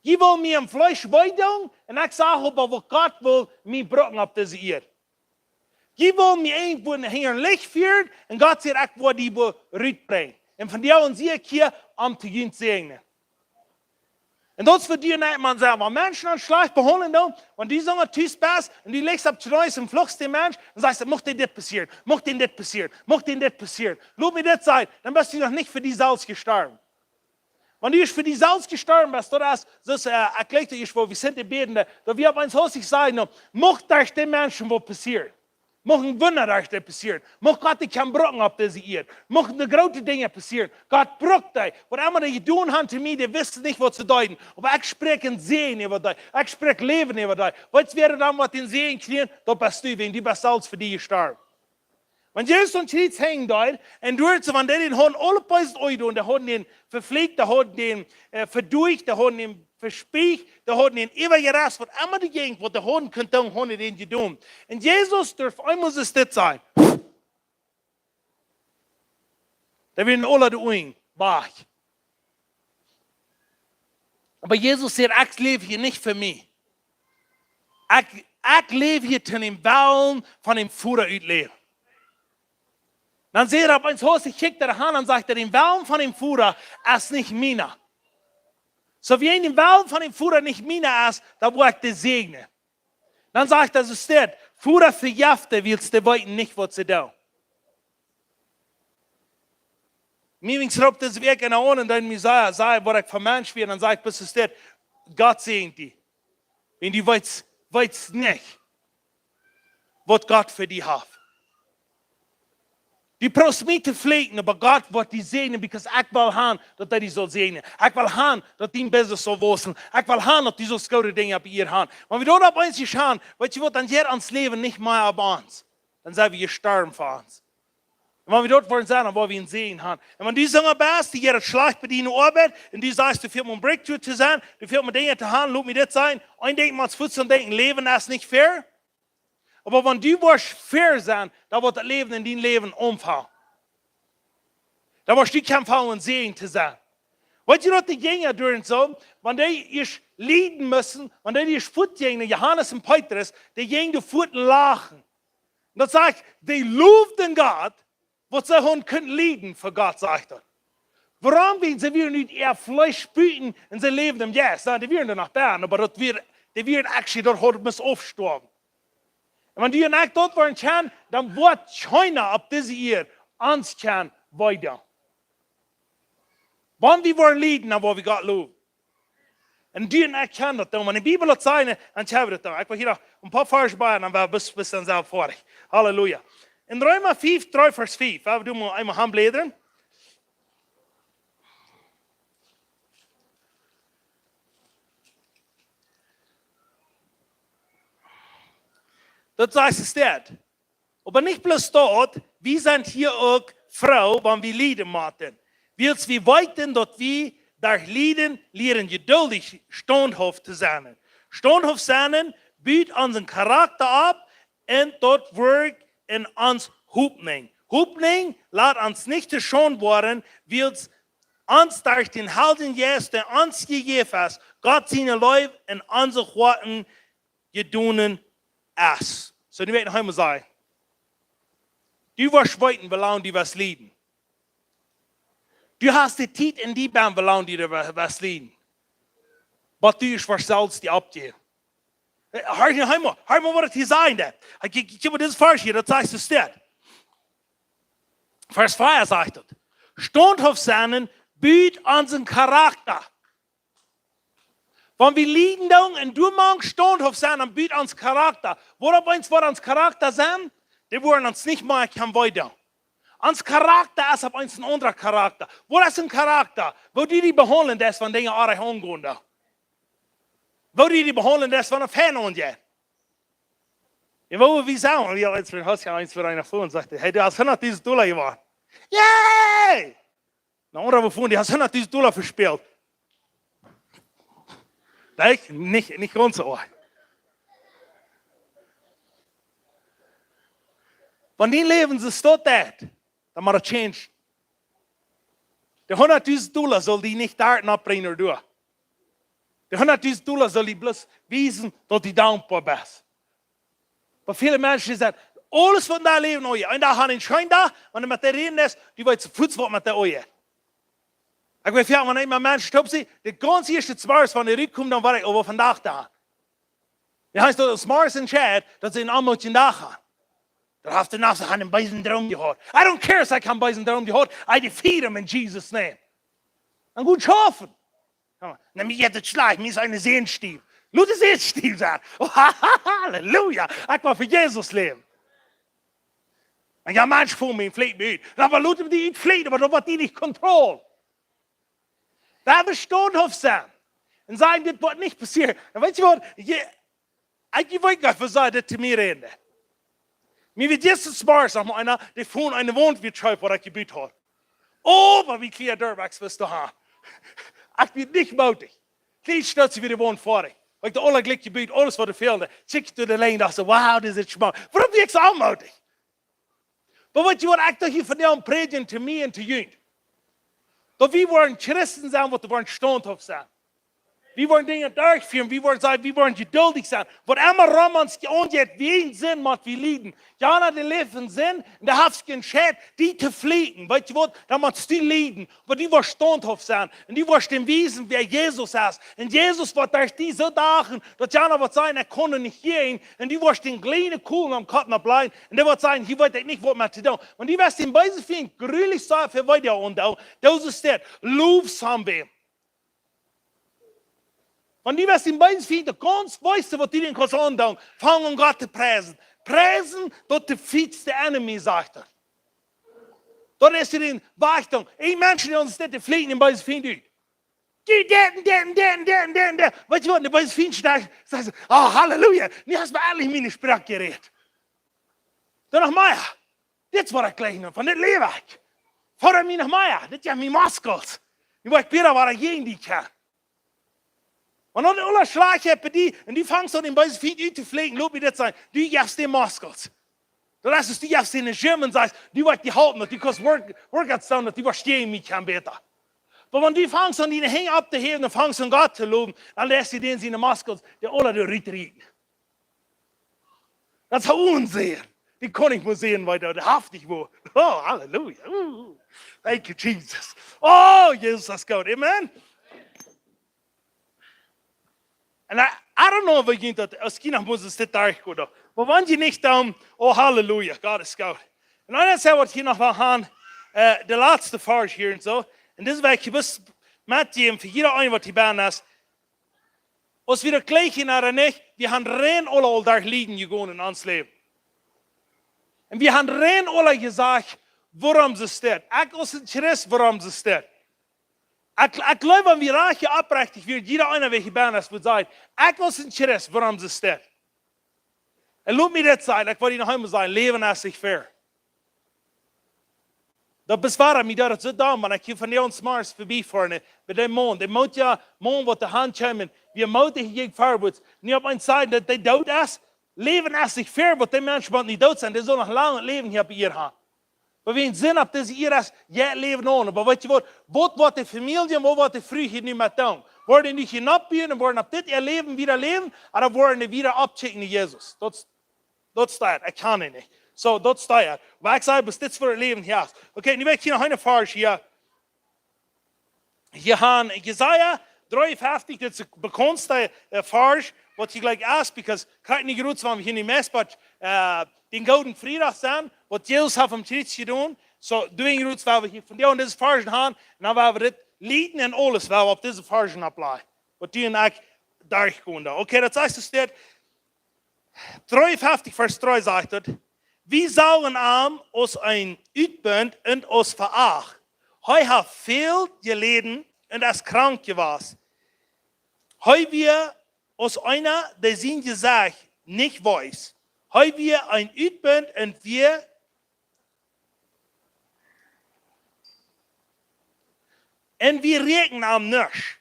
Jie wellen mie em Fleesch wee doonen, un ekj saj oba, waut Gott well mie brucken opp dise Ieed. Jie wellen mie irjentwua hinjaren Licht fieren, un Gott sajcht, ekj woa die wua rutbrinjen. Un von die aun sie ekj hia, om to junt säajnen. Un daut es waut du en eent Maun sajen, wan Menschen die schlajcht behaundlen doonen, wan du soo tus best, un du lichst opp Kjneeen un fluchst dän Mensch, un sajchst: "Mucht dän dit passieren, mucht dän dit passieren, mucht dän dit passieren. Lot mie dit sajen", dan best du noch nich fa die selfst jestorwen. Wan du ieescht fa die selfst jestorwen best, daut es, daut es, äh, ekj jleew, daut es wua wie sent, de Bädende, daut wie opp eemol hastich sajen, nu, mucht derch dän Mensch waut passieren. Mucht een Wunda derch dän passieren. Mucht Gott die kjennen brucken opp dise Ieed. Muchten de groote Dinja passieren. Gott brukt die. Waut emma dee jedonen haben to mie, dee wisten nich, waut see deeden. Oba ekj spräakj een Säajen äwa die. Ekj spräakj Läwen äwa die. Weetst du, wäa dan waut dän Säajen kjrieen, daut best du, wan du best selfst fa die jestorwen. Wan Jesus aum Kjriez henjen deed, un doa soo, wan dee dän hauden aule Peisen aunjedonen, dee hauden dän veflieekjt, dee hauden dän, äh, veduacht, dee hauden dän vespieejt, dee hauden dän äwajerest, waut emma dee jinkj, waut dee hauden kunnen doonen, hauden dee dän jedonen. Un Jesus durf eemol soo stell sennen. Dee wieren aule de Uagen wajch. Oba Jesus sajcht: "Ekj läw hia nich fa mie. Ekj, ekj läw hia toom dän Wellen von dän Voda utläwen." Dan sajcht hee opp eemol, hee kjikjt doa han un sajcht: "Dän Wellen von dän Voda es nich miena. Soo wan dän Wellen von dän Voda nich miena es, dan woa ekj dee säajnen." Dan sajcht hee soo stell: "Voda, vejeff dee, wiels dee weeten nich, waut see doonen." Mie wia ropt dise Wäakj eena aun un dan mie säd, säd, waut ekj fa Mensch wia, dan säd ekj bloos soo stell: "Gott säajent die. Wan du weetst, weetst nich, waut Gott fa die haft. Du proowst mie to flieekjen, oba Gott woat die säajnen, because ekj well han, daut hee die saul säajnen. Ekj well han, daut dien Business saul wausen. Ekj well han, daut du saust goode Dinja opp Ieed han." Wan wie daut opp eemol jeseenen han, weetst du waut, dan jeit ons Läwen nich mea opp ons. Dan sent wie jestorwen fa ons. Un wan wie daut woaren seenen, dan woa wie een Säajen han. Un wan du soo best, dee jeit daut schlajcht bie diene Oabeit, un du sajchst: "Du fält mie een Breakthrough to sennen, du fält mie Dinja to han, lot mie dit sajen." Een Dinkj, mott fuaz aun denkjen, Läwen es nich fair. Oba wan du woascht fair sennen, dan woat daut Läwen en dien Läwen aunfangen. Dan woascht du kjennen aunfangen een Säajen to sennen. Weetst du waut, de Jinja doa soo, wan dee ieescht lieden musten, wan dee ieescht fuat jinjen, Johanes un Petrus, dee jinjen doa fuat un lachten. Un daut sajcht, dee lowden Gott, waut see hauden kunnen lieden fa Gott, sajcht daut. Wuarom? Wiels see wieren nich äa Fleesch buten un see läwden em Jeist. Na, dee wieren doa noch bie, oba daut wia, dee wieren actually, daut haud must aufstoawen. Un wan du un ekj daut woaren kjennen, dan woat kjeena opp dise Ieed ons kjennen weiden. Wan wie woaren lieden, dan woa wie Gott lowen. Un du un ekj kjennen daut doonen. Wan de Bibel daut sajcht, dan kjenn wie daut doonen. Ekj well hia noch een poa Varsch bie un dan woa wie bat, bat dan selfst foadich. Halleluja. En Reema fief, dree Varsch fief, woa wie mol eemol han bläden. Daut sajcht soo stell. Oba nich bloos daut, wie sent hia uk froo, wan wie lieden motten. Wiels wie weeten, daut wie derch Lieden lieren jeduldich, staunthauft to sennen. Staunthauft sennen, but onsen Charakta opp un daut wirkjt en ons Hopninj. Hopninj lat ons nich to Schaund woaren, wiels ons derch dän Heiljen Jeist, dee ons jejäft es, Gott siene Leew en onse Hoaten jedonen es. Soo, nu well ekj noch eemol sajen, du woascht weeten, woo lang du woascht lieden. Du hast de Tiet en die benn, woo lang du woascht lieden. Waut du woascht selfst die oppjäwen. Hia, hia, hia, waut ekj hia sajen doo. Ekj, ekj, ekj hab dit Varsch hia, daut sajcht soo steit. Varsch vea sajcht daut: Staunthauft sennen, but onsen Charakta. Wan wie lieden doonen un doamank staunthauft sennen, dan but ons Charakta. Waut opp eemol woat ons Charakta sennen, dee woaren ons nich mea kjennen wee doonen. Ons Charakta es opp eemol een aundra Charakta. Waut es een Charakta? Woo du die behaundlen deist, wan Dinja oajch aungonen doonen. Woo du die behaundlen deist, wan et fein aunjeit. Un woo wie sajen, wie eent von ons, eent von eena Fru, un sajcht: "Hey, du hast hundatdusent Dolla jewonnen." Yay! Na, ooda woo von die hast hundatdusent Dolla vespält. Nich, nich, nich gaunz soo. Wan dien Läwen soo steit, dan mott et change. De hundatdusent Dolla saul die nich doa nopp brinjen, ooda? De hundatdusent Dolla saul die bloos wiesen, daut du dankboa best. Oba väle Menschen sajen, aules waut en daut Läwen aunjeit, eenen Dach haben een scheenen Dach, wan du met dee räden deist, du weetst fuaz waut met dee aunjeit. Ekj weet, jo, wan ekj met Menschen toop sie, de gaunze ieeschte Zwoages, wan dee rutkomen, dan weet ekj, oh, waut vondoag doa. Jo, heet daut, aus Morris entscheidt, daut see eenen aunmootjen Dach haben. Daut haft hee noch soo eenen beesen Droom jehaut. I don't care, aus ekj eenen beesen Droom jehaut. I defeat him in Jesus' name. Un goot schaufen. Komm, nemm mie daut schlajcht, mie es een Sän stief. Lot de Sän stief sennen. Oh, Halleluja. Ekj well fa Jesus läwen. Un jo, Mensch, fa mie flicht mie ut. Oba lot am die utflichten, oba daut woat die nich kontrollieren. Wan wie staunthauft sennen un sajen, dit woat nich passieren. Un weetst du waut? Je, ekj weet nich, woo see dit to mie räden. Mie wia jistren zemorjes noch mol eena, dee von eene Waunt wia scheef, waut ekj jebut haud. Oh, waut wie kjliene Dirtbags wisten to haben. Ekj wia nich mootich. Kjlien Stootje wia de Waunt foadich. Ekj haud aules jlikj jebut, aules waut doa fäld. Kjikj ekj doa de Lien, docht soo, wow, dit es schmock. Wuarom wia ekj soo onmootich? Oba weetst du waut, ekj docht hia vondoag prädjen to mie un to junt. Daut wie woaren Christen sennen, waut wie woaren staunthauft sennen. Wie woaren Dinja derchfieren, wie woaren sennen, wie woaren jeduldich sennen. Waut emma rom ons aunjeit, wäajen Sind mott wie lieden. Jo, no dän Läwen Sind, un doa hast du entscheit, die to flieekjen. Weetst du waut, dan motst du lieden. Oba du woascht staunthauft sennen. Un du woascht dän wiesen, wäa Jesus es. Un Jesus woat derch die soo dachen, daut jana woat sajen, ekj kaun nich hia han. Un du woascht dän kjlienen Kolen aum Kopp nopp bleiwen. Un dee woat sajen, hia weet ekj nich, waut met to doonen. Wan du woascht dän beesen Fient jrulich soo väl wee doonen, daut es daut, love somebody. Wan du woascht dän beesen Fient, daut gaunz weetst, waut du dän kaust aundoonen, fang aun Gott to priesen. Priesen, daut de Fient de enemy, sajcht hee. Daut es dee Wajchtung. Een Mensch, dee ons dit, dee flieekjt dän beesen Fient ut. Du, dit un dit un dit un dit un dit un dit. Weetst du waut, de beese Fient steit, sajcht: "Oh, Halleluja, nu hast du mie endlich miene Sproak jerät." Dan noch mea. Dit es waut ekj jlikj noch, von dit läw ekj. Foda mie noch mea, dit jeft mie Muskels. Nu woa ekj bäta woaren jäajen die kjennen. Wan daut aules schlajcht jeit bie die, un du fangst aun dän beesen Fient uttoflieekjen, lot mie dit sajen, du jefst dän Muskels. Daut es, aus du jefst dän Gym un sajchst, du woascht die halpen, daut du kaust work, Workouts doonen, daut du woascht jäajen mie kjennen bäta. Oba wan du fangst aun diene Henj opptohäwen un fangst aun Gott to lowen, dan lätst du dän siene Muskels, dee aula doa rutrieten. Daut es een Unsinn. Dee kaun ekj mau seenen, wiels daut haft nich woo. Oh, Halleluja. Uh, thank you, Jesus. Oh, Jesus, daut es goot. Amen. And I, I don't know, woo jie daut, aus Kjinja mott daut derchgonen. Oba wan jie nich dan, oh, Halleluja, Gott es goot. Un dan es waut hia noch waut aun, äh, de latste Varsch hia un soo. Un dit well ekj bloos metjäwen fa jieda eena, waut hia bennen es. Aus wie daut jlikj han ooda nich, wie han rein aula aul derch Lieden jegonen en ons Läwen. Un wie han rein aula jesajcht, wuarom see steit. Ekj aus een Christ, wuarom see steit. Ekj, ekj jleew, wan wie rajcht oprechtich wieren, jieda eena, waut hia bennen es, wudd sajen, ekj aus een Christ, wuarom see steit. Un lot mie dit sajen, ekj well die noch eemol sajen, Läwen es nich fair. Daut es woa, mie deed daut soo dom, wan ekj hia von de ons Mars verbie foaren, bie dän Maun, dän Moot, jo, Maun, waut doa han kjeem, wia Moot, dee jinkj verwoats. Nu opp eent sajen, daut dee doot es, Läwen es nich fair, waut dee Mensch mott nich doot sennen, dee saul noch lang läwen hia opp Ieed han. Oba wie sent opp dise Ieed, jo, läwen aun. Oba weetst du waut? Waut woat de Famielje, waut woat de Fru hia nu met doonen? Woaren dee nu hia nopp buen un woaren opp dit äa Läwen wieda läwen? Ooda woaren dee wieda aufkjikjen no Jesus? Daut, daut steit, ekj kaun nich. Soo, daut steit. Oba ekj saj, best dit fa daut Läwen hia. Okay, nu well ekj hia noch een Varsch hia. Hia han Jesaja dreeunfeftich, dit es de bekauntste, äh, Varsch, waut hia jlikj es, because krakjt nu jrods, wan wie hia nu meist bie, äh, dän Gooden Friedach sent, waut Jesus haft aum Kjriez jedonen. Soo, doa jrods, woa wie hia vondoag dise Varsch han, un dan woa wie dit Lieden un aules, woa wie opp dise Varsch aufläajen. Waut dee un ekj derchgonen. Okay, daut sajcht, es dit, dreeunfeftich Varsch dree sajcht et: "Wie sagen am aus een Utbunt un aus veracht. Hee haft väl jeläden un es krank jewast. Hee wia aus eena, dee sien Jesecht nich wees. Hee wia een Utbunt un wia, un wie räakjenden am nuscht.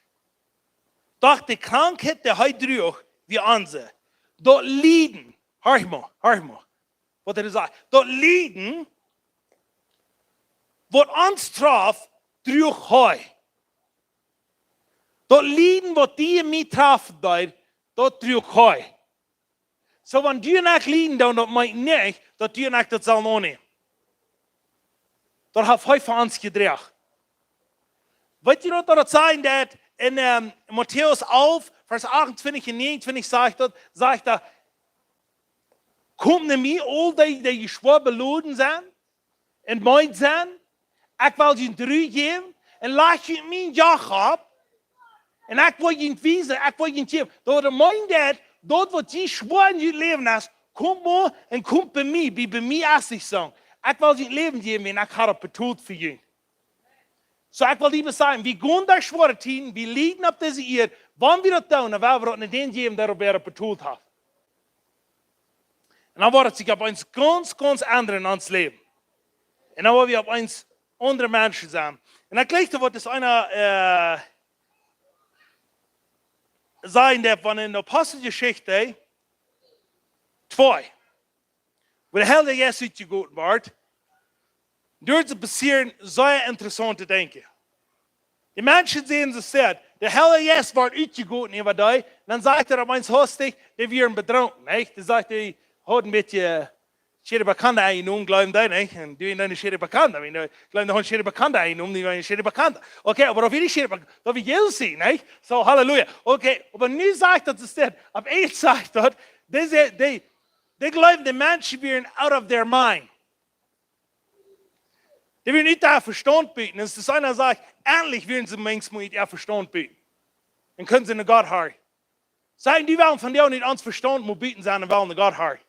Doch de Krankheit, dee hee druach, wia onse." Daut Lieden, horch mol, horch mol, waut hee sajcht. Daut Lieden, waut ons trof, druach hee. Daut Lieden, waut die un mie trafen deed, daut druach hee. Soo, wan du un ekj lieden doonen, daut meent nich, daut du un ekj daut sellen aunnämen. Daut haft hee fa ons jedroagen. Weetst du waut daut sajcht, daut en, ähm, Matäus alf, Varsch achtuntwintich un nieeuntwintich sajcht daut, sajcht hee: "Komt no mie, aul dee, dee schwoa beloden sent un meed sent, ekj well junt Ru jäwen, un lajcht junt mien Joch opp, un ekj woa junt wiesen, ekj woa junt jäwen." Daut meent daut, daut waut die schwoa en jun Läwen es, komt mol un komt bie mie, bie, bie mie es nich soo. Ekj well junt Läwen jäwen un ekj hab daut betolt fa junt. Soo, ekj well die sajen, wie gonen derch schwoare Tieden, wie lieden opp dise Ieed, wan wie daut doonen, dan woa wie daut nich dän jäwen, dee daut wada betolt haft. Un dan woat et sikj opp eemol gaunz, gaunz endren en ons Läwen. Un dan woa wie opp eemol aundre Menschen sennen. Un dan kjrieech ekj waut, es eena, äh, sajen deed, wan en Aposteljeschicht twee, wua de Heilje Jeist utjegoten woat, doa passieren sea interessaunte Dinja. De Menschen seenen, see sajcht, de Heilje Jeist woat utjegoten äwa dee, dan sajcht hee opp eemol hastich, dee wieren bedrunken, nich? Dee sajcht, dee hauden een bät Sheriff Bakanda aunjenomen, jleewen dee, nich? Un dee wieren dan Sheriff Bakanda, wie, jleewen dee hauden Sheriff Bakanda aunjenomen, dee wieren Sheriff Bakanda. Okay, oba daut wia nich Sheriff Bakanda, daut wia Jesus, nich? Soo, Halleluja. Okay, oba nu sajcht daut, es daut, opp eemol sajcht daut, dee, dee, dee jleewen, de Menschen wieren out of their mind. Dee wieren ut äa Vestaunt buten. Un es eena sajcht, endlich wieren see manchmol ut äa Vestaunt buten. Un kunnen see no Gott horchen. Sajen, dee wellen vondoag nich ons Vestaunt mol buten sennen un wellen no Gott horchen.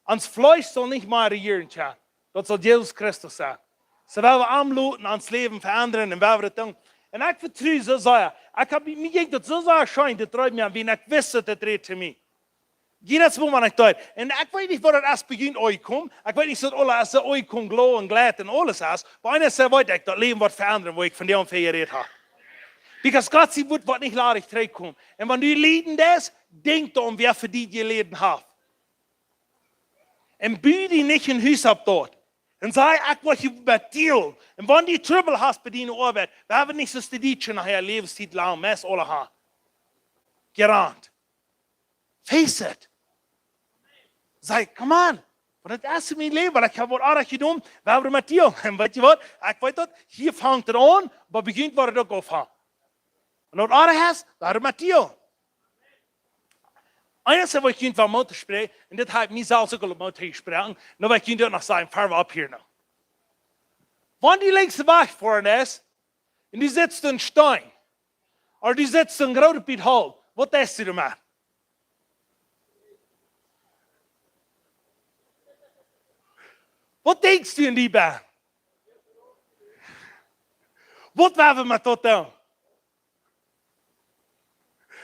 Ons Fleesch saul nich mea rejieren kjennen. Daut saul Jesus Christus sennen. Soo woa wie am loten, ons Läwen veendren un woa wie daut doonen. Un ekj vetru soo sea. Ekj hab, mie jinkj daut soo sea scheen, daut dreid mie aun, wiels ekj wist, daut daut rät to mie. Jiedet Mol, wan ekj deed. Un ekj weet nich, waut daut es bie junt aunjekomen. Ekj weet nich, daut aules es soo aunjekomen, jleich un jlikj un aules es. Oba eent es, weet ekj, daut Läwen woat veendren, wua ekj vondoag von jerät hab. Because Gott sien Wuat woat nich ladich trigjkomen. Un wan du lieden deist, denkj doaraun, wäa fa die jeläden haft. Un bu die nich een Hus opp doa. Un saj, ekj woa hia met die. Un wan du Trubbel hast bie diene Oabeit, wie haben nich soo aus de Dietsche no äa Läwenstiet lang, meist aule han jerant. Face it. Saj, come on. Waut daut es en mien Läwen, wiels ekj hab waut oajet jedonen, wie haben met die. Un weetst du waut? Ekj weet daut, hia fangt et aun, oba bejinnend woat et uk aunfangen. Un daut oajet es, wie haben met die. Eent es, waut ekj junt well Moot toospräakjen, un dit hab ekj mie selfst uk aul Moot toojesproaken, nu well ekj junt daut noch sajen, ver wie opphieren nu. Wan du linkjs wajch foaren es, un du sitst een Steen, ooda du sitst een grootet Bät Holt, waut deist du doamet? Waut denkjst du en die Bän? Waut woa wie met daut doonen?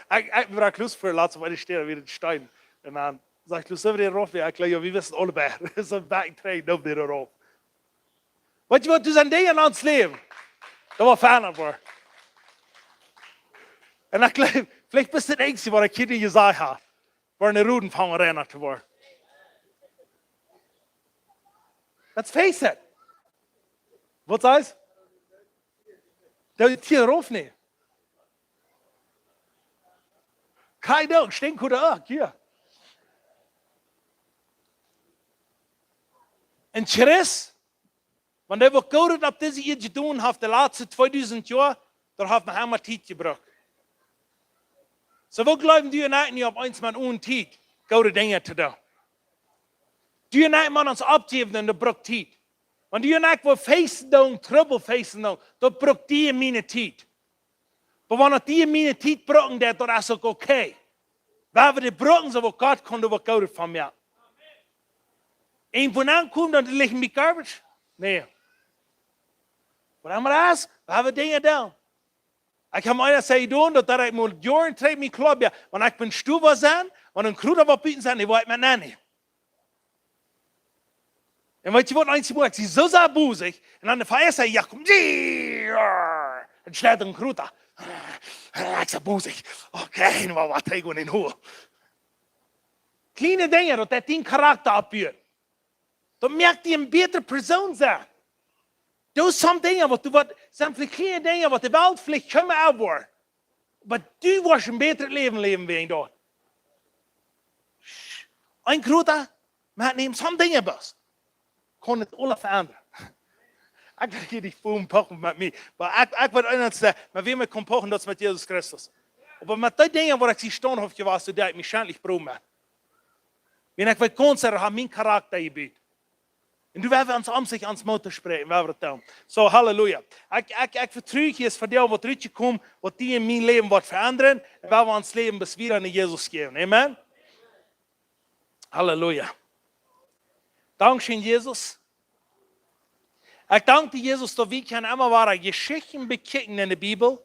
Ekj, ekj, wie wullen Lust fa latst opp eene Städ, wia een Steen. Un dan säd ekj, Lust, sell wie dän rauf? Jo, ekj jleew, jo, wie wisten aule bie. Soo een bät trigj, dan dee rauf. Weetst waut, doa sent Dinja en ons Läwen, daut woat ve'endat woaren. Un ekj jleew, veleicht best du de eensje, waut ekj hia jesajcht hab, wua een Roden von rein to woaren. Let's face it. Waut sajchst? Daut es hia rauf, nä? Kjeen Doot, Stinkhuda uk, hia. Un Chris, wan dee waut Goodet opp dise Ieed jedonen haft de latste tweedusent Joa, dan haft hee noch emma Tiet jebrukt. Soo, woo jleewen du un ekj nu opp eemol met onse Tiet goode Dinja to doonen? Du un ekj motten ons oppjäwen un daut brukt Tiet. Wan du un ekj wellen facen doonen, Trubbel facen doonen, daut brukt die un miene Tiet. Oba wan daut die un miene Tiet bruken deit, daut es uk okay. Wan wie dee bruken, soo woat Gott kjennen doa waut Goodet von moaken. Un wan dan kjemt, dan licht mie garbage. Nä. Waut emma daut es, wan wie Dinja doonen. Ekj hab mie eena jesajcht, daut, daut ekj mott Joaren trigj mie kloa, jo, wan ekj bie Stuwa sie, wan een Kjruta woat buten sennen, dee woat met Nanny. Un weetst waut, eensje Moal, ekj sie soo sea bosich, un dan de Fia säd, jo, komm, die, un schläajt een Kjruta. Ekj sie bosich. Okay, nu woa wie trigj gonen en Hol. Kjliene Dinja, daut deit dien Charakta oppbuen. Daut moakt die eene bätre Persoon sennen. Doa sent Dinja, waut du, waut sent veleicht kjliene Dinja, waut de Welt veleicht kjennen woaren. Oba du woascht een bätret Läwen läwen wäajen daut. Een Kjruta, met nämen, sent Dinja, waut kjennen aules ve'endat. Ekj well hia nich fum pochen met mie, oba ekj, ekj weet eent, daut, met wäm ekj kaun pochen, daut es met Jesus Christus. Oba met dee Dinja, wua ekj sie staunthauft jewast, doa deed ekj mie schentlich proben. Wan ekj weet, kjennen see haben mienen Charakta jebut. Un doa woa wie ons omsich ons Moot toospräakjen, woa wie daut doonen. Soo, Halleluja. Ekj, ekj, ekj vetru, hia es fa die waut rutjekomen, waut die un mien Läwen woat ve'endat, un woa wie ons Läwen bie wieda aun Jesus jäwen. Amen. Halleluja. Dankscheen, Jesus. Ekj dank die, Jesus, daut wie kjennen emma wada Jeschichten bekjikjen en de Bibel.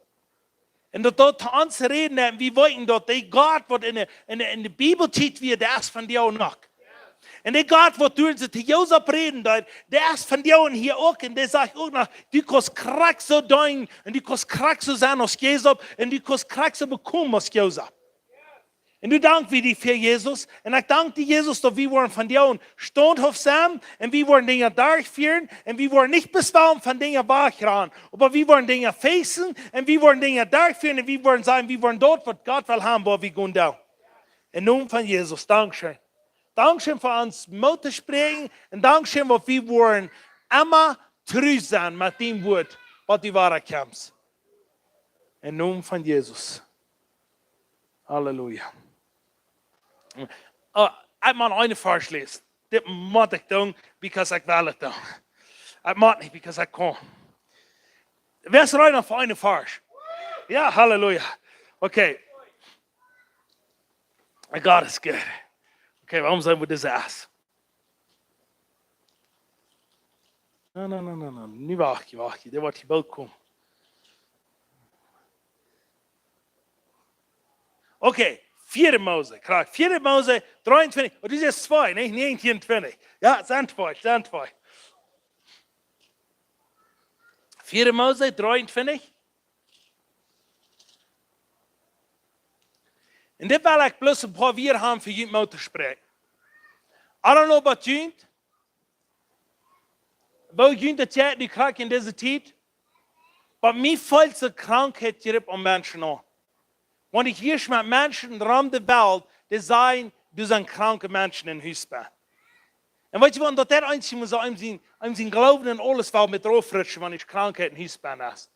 Un daut, daut to ons räden, un wie weeten, daut dee Gott, waut en de, en de, en de Bibel steit, wia, dee es vondoag noch. Un dee Gott, waut derch see to Josef räden deed, dee es vondoag hia uk. Un dee sajcht uk noch, du kaust krakjt soo deenen, un du kaust krakjt soo sennen aus Josef, un du kaust krakjt soo bekomen aus Josef. Un nu dank wie die fa, Jesus. Un ekj dank die, Jesus, daut wie woaren vondoag staunthauft sennen un wie woaren Dinja derchfieren un wie woaren nich bloos von Dinja wajchrannen, oba wie woaren Dinja facen un wie woaren Dinja derchfieren un wie woaren sennen, wie woaren daut, waut Gott well haben, wua wie gonen doonen. Em Nomen von Jesus, dankscheen. Dankscheen fa ons Moot toospräakjen un dankscheen, waut wie woaren emma tru sennen met dien Wuat, waut du wada kjemst. Em Nomen von Jesus. Halleluja. Oh, ekj mott eenen Varsch läsen. Dit mott ekj doonen, because ekj well et doonen. Ekj mott nich, because ekj kaun. Wäa es reed fa eenen Varsch? Jo, Halleluja. Okay. God is good. Okay, wuarom sent wie dit aas? No, no, no, no, no. Nu wacht, wacht, dee woat hia boolt komen. Okay, vieede Mose, krakjt. Vieede Mose dreeuntwintich. Oh, dit es twee, nä? Nä, eenuntwintich. Jo, sent twee, sent twee. Vieede Mose dreeuntwintich. Un dit well ekj bloos een poa Wieed haben fa junt Moot toospräakjen. I don't know about junt, woo junt daut jeit nu krakjt en dise Tiet, oba mie fält de Krankheit hia aun Menschen aun. Wan ekj hia met Menschen rom de Welt, dee sajen, doa sent kranke Menschen em Hus bennen. Un weetst waut, daut deit eent mol soo, eent sien, eent sien Gloowen un aules woat met raufrutschen, wan Krankheit em Hus bennen es.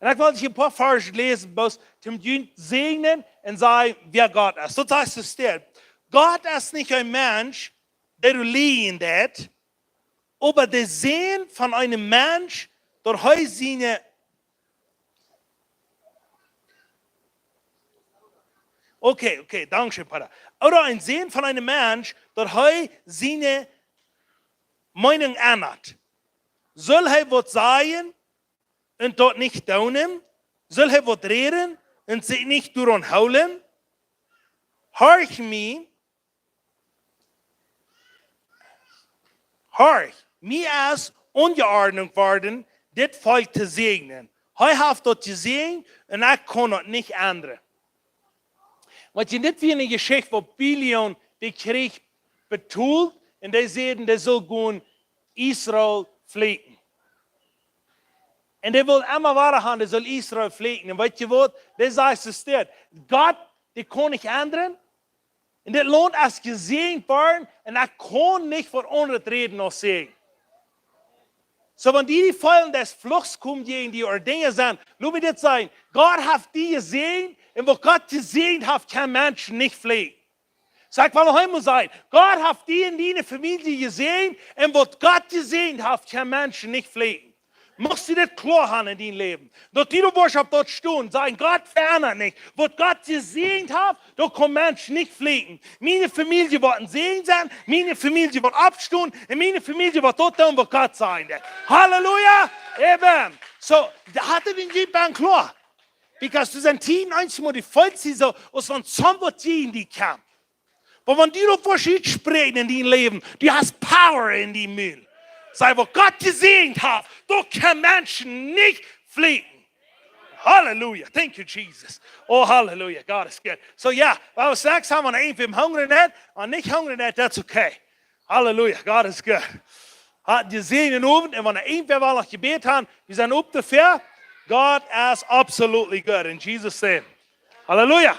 Un ekj well hia een poa Varsch läsen, bloos toom junt säajnen un sajen, wäa Gott es. Daut sajcht soo, steit: Gott es nich een Mensch, dee doa lieen deit, oba de Sän von eenen Mensch, daut hee siene, okay, okay, dankscheen, Papa. Ooda een Sän von eenen Mensch, daut hee siene Meenunk endat. Saul hee waut sajen un daut nich doonen? Saul hee waut räden un sikj nich doaraun hoolen? Horch mie, horch, mie es aunjeordnet worden, dit Volkj to säajnen. Hee haft daut jesäajent un ekj kaun daut nich endren. Weetst, dit wia eene Jeschicht, wua Bileam dän Kjrich betold un dee säden, dee sull gonen Israel fluchen. Un dee wull emma wada han, dee sull Israel fluchen. Un weetst waut? Dee säd, es dit: Gott, dee kaun nich endren. Un dit Launt es jesäajent worden un ekj kaun nich waut aundret räden aus Säajen. Soo, wan die dee Feelen des Fluchs komen jäajen die, ooda Dinja sent, lot mie dit sajen: Gott haft die jesäajent un waut Gott jesäajent haft, kaun Mensch nich fluchen. Soo, ekj well noch eemol sajen: Gott haft die un diene Famielje jesäajent un waut Gott jesäajent haft, kaun Mensch nich fluchen. Motst du dit kloa han en dien Läwen, daut du doa woascht opp daut stonen, sajen: Gott, veendat nich. Waut Gott jesäajent haft, daut kaun Mensch nich fluchen. Miene Famielje woat een Säajen sennen, miene Famielje woat oppstonen un miene Famielje woat daut doonen, waut Gott sajen deit. Halleluja! Amen. Soo, daut haft hee en Jedanken kloa. Because doa sent Tieden, eenjemol, dee feelt sikj soo, aus wan somewaut jäajen die kjemt. Oba wan du daut woascht utspräakjen en dien Läwen, du hast power en dien Mul. Saj: Waut Gott jesäajent haft, daut kaun Mensch nich fluchen. Halleluja. Thank you, Jesus. Oh, halleluja. God is good. Soo, jo, wie haben Snacks, haben wie noch irjentwäm hungrig nich? Wan nich hungrig nich, that's okay. Halleluja. God is good. Haud een jesäajenden Owent un wan irjentwäa well noch jebät han, wie sent opp doafäa. God is absolutely good in Jesus' name. Halleluja.